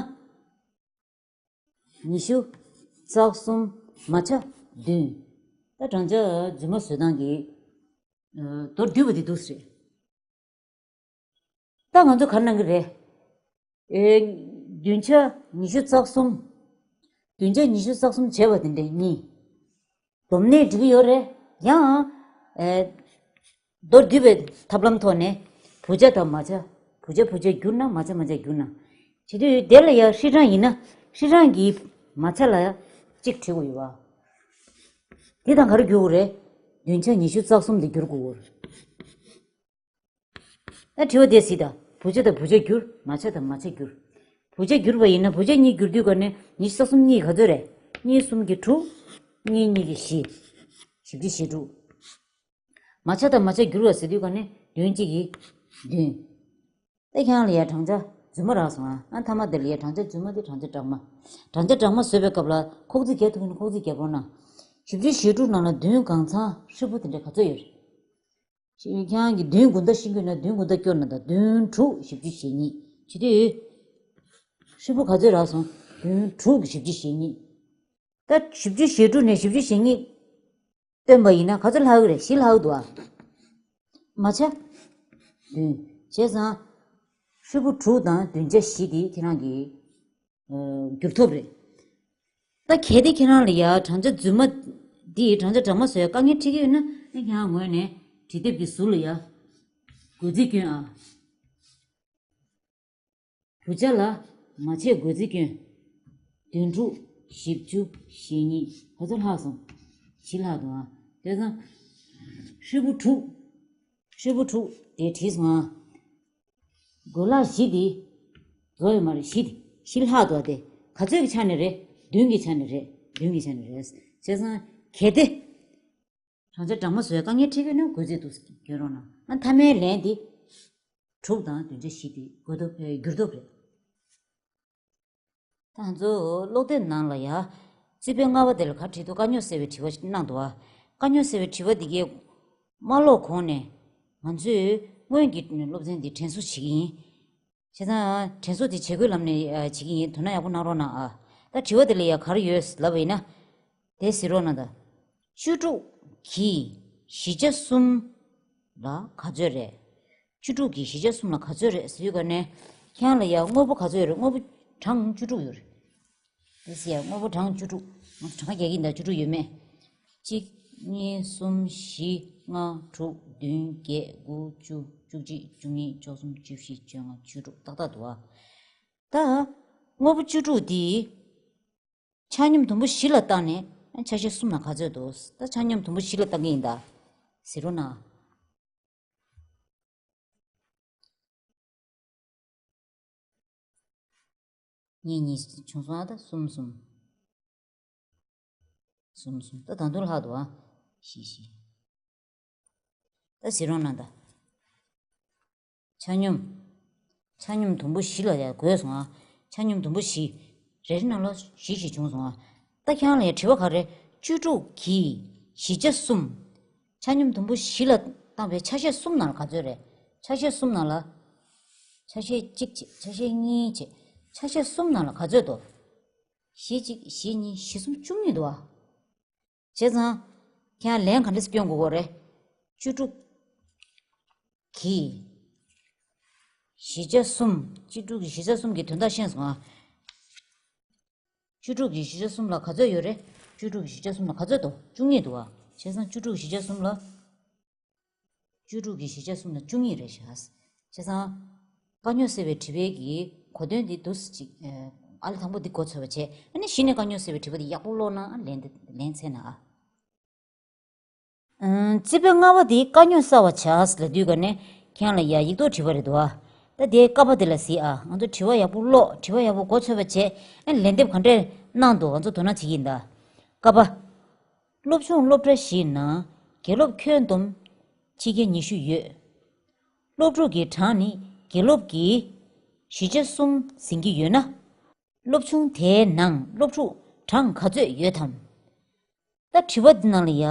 ཉི་ཤུ་རྩ་གསུམ་མ་ཆ་བདུན། ད་བགྲང་བྱ་རྫུན་མ་བཟོ་སྟངས་ཀྱི། ཨ། མདོར་བསྡུས་པ་དེ་འདུག་སེ་རེད། ད་ང་ཚོ་ག་རེ་གནང་གི་རེད། ཨེ། བདུན་ཆ་ཉི་ཤུ་རྩ་གསུམ། བདུན་ཆ་ཉི་ཤུ་རྩ་གསུམ་བྱས་པ་དེ་འདྲའི་གཉིས། སྡོམ་ནས་འགྲིག་གི་ཡོད་རེད། ཡང་། ཨེ། མདོར་བསྡུས་པའི་ཐབས་ལམ་ཐོག་ནས་བུ་ཆ་དང་མ་ཆ། བུ་ཆ་བུ་ཆ་བསྒྱུར་ན་མ་ཆ་མ་ཆ་བསྒྱུར་ན། བྱེད་དུས་དེ་ལ་ཡང་ཧྲིལ་གྲངས་ཡིན་ན་ཧྲིལ་གྲངས་ཀྱི་མ་ཆ་ལ་ཡང་གཅིག་བྲི་དགོས་ཡོད་པ། དེ་དང་ག་རེ་བསྒྱུར་དགོས་རེད། བདུན་ཆ་ཉི་ཤུ་རྩ་གསུམ་དེ་བསྒྱུར་དགོས་རེད། ད་དྲི་བ་དེ་གཟིགས་དང་། བུ་ཆ་དང་བུ་ཆ་བསྒྱུར། མ་ཆ་དང་མ་ཆ་བསྒྱུར། བུ་ཆ་བསྒྱུར་བ་ཡིན་ན་བུ་ཆ་གཉིས་བསྒྱུར་དུས་ག་ནས་ཉི་ཤུ་རྩ་གསུམ་གཉིས་ག་ཚོད་རེད། གཉིས་གསུམ་གྱི་དྲུག་གཉིས་གཉིས་ཀྱི་བཞི། བཞི་བཅུ་ཞེ་དྲུག་མ་ཆ་དང་མ་ཆ་བསྒྱུར་བ་ཟེར་དུས་ག་ནས་བདུན་གཅིག་གིས་བདུན། ད་ཁྱེད་རང་ལ་ཡ་བགྲང་བྱ་རྫུན་མ་རག་སོང་ཨ། ཨ། མཐའ་མ་དེ་ལ་ཡ་བགྲང་བྱ་རྫུན་མ་དེ་བགྲང་བྱ་སྦྲགས་མ། བགྲང་བྱ་སྦྲགས་མ་བཟོས་པའི་སྐབས་ལ་ཁོག་རྩིས་རྒྱག་ཐུབ་ན་ཁོག་རྩིས་རྒྱག་རོགས་གནང་། བཞི་བཅུ་ཞེ་དྲུག་ནང་ལ་བདུན་གང་ཚང་ཧྲིལ་པོ་དེ་འདྲ་ག་ཚོད་ཡོད་རེད། ཁྱེད་རང་གིས་བདུན་དགུ་ཟླ་ཤེས་ཀྱི་ན་བདུན་དགུ་ཟླ་སྐྱོར་ན་ད་བདུན་དྲུག་བཞི་བཅུ་ཞེ་གཉིས། བྱེད་དུས་ཧྲིལ་པོ་ག་ཚོད་རག་སོང་། བདུན་དྲུག་བཞི་བཅུ་ཞེ་གཉིས། ད་བཞི་བཅུ་ཞེ་དྲུག་ནས་བཞི་བཅུ་ཞེ་གཉིས་བཏོན་པ་ཡིན་ན་ག་ཚོད་ལྷག་གི་རེད། བཞི་ལྷག་འདུག་ཨ། མ་ཆ་བདུན། བྱས་ཙང་ཧྲིལ་པོ་དྲུག་དང་བདུན་ཆ་བཞི་དེ་ཁྱེད་རང་གིས། ཨ། འགྱུར་ཐོབ་རེད། ད་གལ་ཏེ་ཁྱེད་རང་ལ་ཡ་བགྲང་བྱ་རྫུན་མ་འདི་བགྲང་བྱ་སྦྲགས་མ་བཟོ་ཡ་དཀའ་ངལ་འཕྲད་ཀྱི་ཡོད་ན་ཨ་ཁྱེད་རང་ངོས་ནས་བྲིས་དེབ་ཀྱི་ཟུར་ལ་ཡ་བགོ་རྩིས་སྐྱོན་ཨ། བུ་ཆ་ལ་མ་ཆའི་བགོ་རྩིས་སྐྱོན། བདུན་དྲུག་བཞི་བཅུ་ཞེ་གཉིས་ག་ཚོད་ལྷག་སོང་། བཞི་ལྷག་འདུག་ཨ། དེ་ཙང་ཧྲིལ་པོ་དྲུག་ཧྲིལ་པོ་དྲུག་དེ་བྲིས་སོང་ཨ། བགོ་ལྷག་བཞི་དེ། བཟོ་ཡོད་མ་རེད། བཞི་དེ། བཞི་ལྷག་འདུག་ཨ། དེ་ག་ཚོད་ཀྱི་ཆ་ནས་རེད། བདུན་གྱི་ཆ་ནས་རེད། བདུན་གྱི་ཆ་ནས་རེད། བྱས་ཙང་གལ་ཏེ། བགྲང་བྱ་སྦྲགས་མ་བཟོ་ཡ་དཀའ་ངལ་འཕྲད་ཀྱི་ཡོད་ན་བགོ་རྩིས་འདུག་སྐྱོན་རོགས་གནང་། ཨ། མཐའ་མའི་ལན་འདི་དྲུག་དང་བདུན་ཆ་བཞི་དེ་བགོ་ཐོབ་ཨེ་འགྱུར་ཐོབ་རེད། ད་ང་ཚོ་ཀློག་དེབ་ནང་ལ་ཡ་རྩིས་དཔེ་ལྔ་པ་དེ་ལ་ག་བྲིས་འདུག་དཀའ་རྙོག་སེལ་བའི་དྲི་བ་གནང་འདུག་ཨ། དཀའ་རྙོག་སེལ་བའི་དྲི་བ་འདི་གའི་མ་ཀློག་གོང་ནས་ང་ཚོས་སྔོན་གྱི་སློབ་ཚན་འདི་དྲན་གསོ་བྱེད་ཀྱི་ཡིན། བྱས་ཙང་དྲན་གསོ་དེ་བྱེད་སྒོའི་ལམ་ནས་ཨ་བྱེད་ཀྱི་ཡིན། དོ་སྣང་ཡག་པོ་གནང་རོགས་གནང་ཨ། ད་དྲི་བ་དེ་ལ་ཡ་ག་རེ་ཡོད་ལབ་པ་ཡིན་ན། དེ་གཟིགས་རོགས་གནང་དང་། བཅུ་དྲུག་གི་བཞི་ཆ་གསུམ་ལ་ག་ཚོད་རེད། བཅུ་དྲུག་གི་བཞི་ཆ་གསུམ་ལ་ག་ཚོད་རེད་ཟེར་དུས་ག་ནས་ཁྱེད་རང་ལ་ཡ་དངོས་པོ་ག་ཚོད་ཡོད་རེད། དངོས་པོ་གྲངས་བཅུ་དྲུག་ཡོད་རེད། དེ་ཟེར་ཡ་དངོས་པོ་གྲངས་བཅུ་དྲུག་ང་ཚོ་གྲངས་ཀ་རྒྱག་གི་ཡིན་ད། བཅུ་དྲུག་ཡོད་མེད། གཅིག་གཉིས། གསུམ། བཞི། ལྔ། དྲུག་བདུན། བརྒྱད། དགུ། བཅུ། བཅུ་གཅིག་བཅུ་གཉིས། བཅུ་གསུམ། བཅུ་བཞི། བཅོ་ལྔ། བཅུ་དྲུག་ཏག་ཏག་འདུག་ཨ། ད་ དངོས་པོ་བཅུ་དྲུག་འདི་ཆ་སྙོམས་དུམ་བུ་བཞི་ལ་བཏང་ནས་ཆ་ཤས་གསུམ་ལ་ག་ཚོད་འདུག་ད་ཆ་སྙོམས་དུམ་བུ་བཞི་ལ་བཏང་གི་ཡིན་ད། གཟིགས་རོགས་གནང་། གཉིས་གཉིས་བྱུང་སོང་ཨ། ད་གསུམ་གསུམ། གསུམ་གསུམ། ད་ད་དུང་ལྷག་འདུག་ཨ། བཞི་བཞི། ད་གཟིགས་རོགས་གནང་ད། ཆ་སྙོམས། ཆ་སྙོམས་དུམ་བུ་བཞི་ལ་ཡར་བགོས་སོང་ཨ། ཆ་སྙོམས་དུམ་བུ་བཞི། རེ་རེ་ནང་ལ་བཞི་བཞི་བྱུང་སོང་ཨ། ད་ཁྱེད་རང་ལ་ཡང་དྲི་བ་ག་རེ། བཅུ་དྲུག་གི་བཞི་ཆ་གསུམ། ཆ་སྙོམས་དུམ་བུ་བཞི་ལ་བཏང་བའི་ཆ་ཤས་གསུམ་ནང་ལ་ག་ཚོད་རེད། ཆ་ཤས་གསུམ་ནང་ལ། ཆ་ཤས་གཅིག་བྱས། ཆ་ཤས་གཉིས་བྱས། ཆ་ཤས་གསུམ་ནང་ལ་ག་ཚོད་འདུག་བཞི་གཅིག་བཞི་གཉིས་བཞི་གསུམ་བཅུ་གཉིས་འདུག་ཨ། བྱས་ཙང་། ཁྱེད་རང་ལན་ག་འདྲས་སྐྱོན་དགོས་ཀྱི་རེད། བཅུ་དྲུག་གི་བཞི་ཆ་གསུམ། བཅུ་དྲུག་གི་བཞི་ཆ་གསུམ་གྱི་དོན་དག་ཤེས་སོང་ཨ། བཅུ་དྲུག་གི་བཞི་ཆ་གསུམ་ལ་ག་ཚོད་ཡོད་རེད། བཅུ་དྲུག་གི་བཞི་ཆ་གསུམ་ལ་ག་ཚོད་འདུག་བཅུ་གཉིས་འདུག་ཨ། བྱས་ཙང་བཅུ་དྲུག་གི་བཞི་ཆ་གསུམ་ལ། བཅུ་དྲུག་གི་བཞི་ཆ་གསུམ་ལ་བཅུ་གཉིས་རེད་ཤག་བྱས་ཙང་། དཀའ་རྙོག་སེལ་བའི་དྲི་བའི་གི་གོ་དོན་འདི་འདུག་སེ་ཅིག་ཨ་ལེ་དང་པོ་འདི་མགོ་ཚོས་པ་བྱས། ཨ་ནི་གཞི་ནས་དཀའ་རྙོག་སེལ་བའི་དྲི་བ་འདི་ཡག་པོ་ཀློག་ན་ལན་འདི་ལན་འཚོལ་ན་ཨ། ཨང་། རྩིས་དཔེ་ལྔ་པ་འདི་དཀའ་རྙོག་གསལ་བར་བྱ་ལབ་དུས་ག་ནས་ཁྱེད་རང་ལ་ཡ་ཡིག་ཐོག་དྲི་བ་རེད་འདུག་ཨ། ད་དེའི་ཀ་པ་འདི་ལ་གཟིགས་ཨ། ང་ཚོ་དྲི་བ་ཡག་པོ་ཀློག་དྲི་བ་ཡག་པོ་མགོ་ཚོས་པ་བྱས། ཨ་ནི་ལན་འདེབས་ག་འདྲས་གནང་འདུག་ང་ཚོ་དོ་སྣང་བྱེད་ཀྱི་ཡིན་ད། ཀ་པ། སློབ་ཆུང་སློབ་གྲྭ་བཞིའི་ནང་དགེ་སློབ་ཁྱོན་བསྡོམས་ཕྱི་རྒྱལ་ཉི་ཤུ་ཡོད། སློབ་ཕྲུག་གི་གྲངས་ནི་དགེ་སློབ་ཀྱི་བཞི་ཆ་གསུམ་ཟིན་གྱི་ཡོད་ན། སློབ་ཆུང་དེའི་ནང་སློབ་ཕྲུག་གྲངས་ག་ཚོད་ཡོད་དམ། ད་དྲི་བ་འདི་ནང་ལ་ཡ།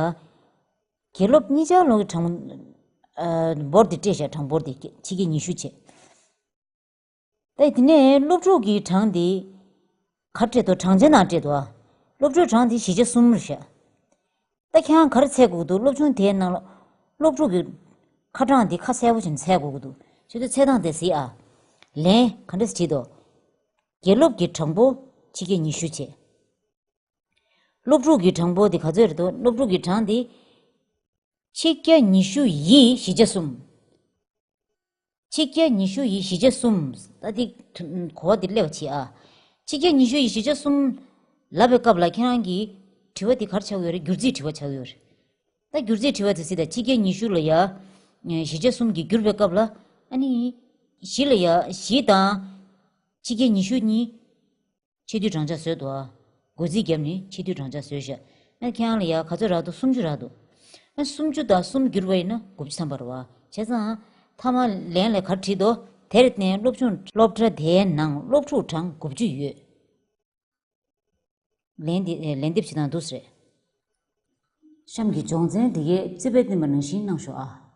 དགེ་སློབ་གཉིས་ཆར་ལོངས་ཀྱི་གྲངས། ཨ། འབོར་འདི་སྤྲད་བཞག་གྲངས་འབོར་འདི་ཕྱི་རྒྱལ་ཉི་ཤུ་བྱས། ད་དེ་ནས་སློབ་ཕྲུག་གི་གྲངས་འདི་ག་རེ་སྤྲད་འདུག་གྲངས་ཆའི་ནང་སྤྲད་འདུག་ཨ། སློབ་ཕྲུག་གྲངས་འདི་བཞི་ཆ་གསུམ་རེད་ཤག་ད་ཁྱེད་རང་ག་རེ་འཚོལ་དགོས་འདུག་སློབ་ཆུང་དེའི་ནང་ལ་སློབ་ཕྲུག་གི་ཁ་གྲངས་འདི་ཁ་གསལ་པོ་བྱས་ནས་འཚོལ་དགོས་ཀྱི་འདུག་བྱས་དུས་འཚོལ་སྟངས་དེ་གཟིགས་ཨ། ལན་ག་འདྲས་བྲིས་འདུག་དགེ་སློབ་ཀྱི་གྲངས་འབོར་ཕྱི་རྒྱལ་ཉི་ཤུ་བྱས། སློབ་ཕྲུག་གི་གྲངས་འབོར་དེ་ག་ཚོད་རེད་འདུག་སློབ་ཕྲུག་གི་གྲངས་དེ། ཕྱི་རྒྱལ་ཉི་ཤུ་ཡི་བཞི་ཆ་གསུམ། ཕྱི་རྒྱལ་ཉི་ཤུ་ཡི་བཞི་ཆ་གསུམ། ད་དེ་གོ་བ་དེ་སླེབས་པ་བྱེད་ཨ། ཕྱི་རྒྱལ་ཉི་ཤུ་ཡི་བཞི་ཆ་གསུམ་ལབ་པའི་སྐབས་ལ་ཁྱེད་རང་གི་དྲི་བ་དེ་ག་རེ་ཆགས་ཡོད་རེད། སྒྱུར་རྩིས་དྲི་བ་ཆགས་ཡོད་རེད། ད་སྒྱུར་རྩིས་དྲི་བ་དེ་གཟིགས་དང་། ཕྱི་རྒྱལ་ཉི་ཤུ་ལ་ཡ། བཞི་ཆ་གསུམ་གྱིས་བསྒྱུར་བའི་སྐབས་ལ། ཨ་ནི། བཞི་ལ་ཡ་བཞི་དང་། ཕྱི་རྒྱལ་ཉི་ཤུ་གཉིས། ཕྱེད་དུས་གྲངས་ཆ་བཟོས་འདུག་ཨ། བགོ་རྩིས་བརྒྱབ་ནས་ཕྱེད་དུས་གྲངས་ཆ་བཟོས་ཤག་ཨ་ཁྱེད་རང་ལ་ཡ་ག་ཚོད་རག་འདུག་སུམ་ཅུ་རག་འདུག་ཨ་སུམ་ཅུ་དང་གསུམ་བསྒྱུར་བ་ཡིན་ན་དགུ་བཅུ་ཐམ་པ་རེད་བ། བྱས་ཙང་། མཐའ་མ་ལན་ལ་ག་རེ་བྲིས་འདུག་དེར་བརྟེན་སློབ་ཆུང་སློབ་གྲྭ་དེའི་ནང་སློབ་ཕྲུག་གྲངས་དགུ་བཅུ་ཡོད། ལན་འདི་ལན་འདེབས་བྱེད་སྟངས་འདུག་སེ་རེད། གཤམ་གྱི་སྦྱོང་ཚན་འདི་གའི་རྩིས་དཔེ་བསྟན་པ་ནང་བཞིན་གནང་ཤོག་ཨ།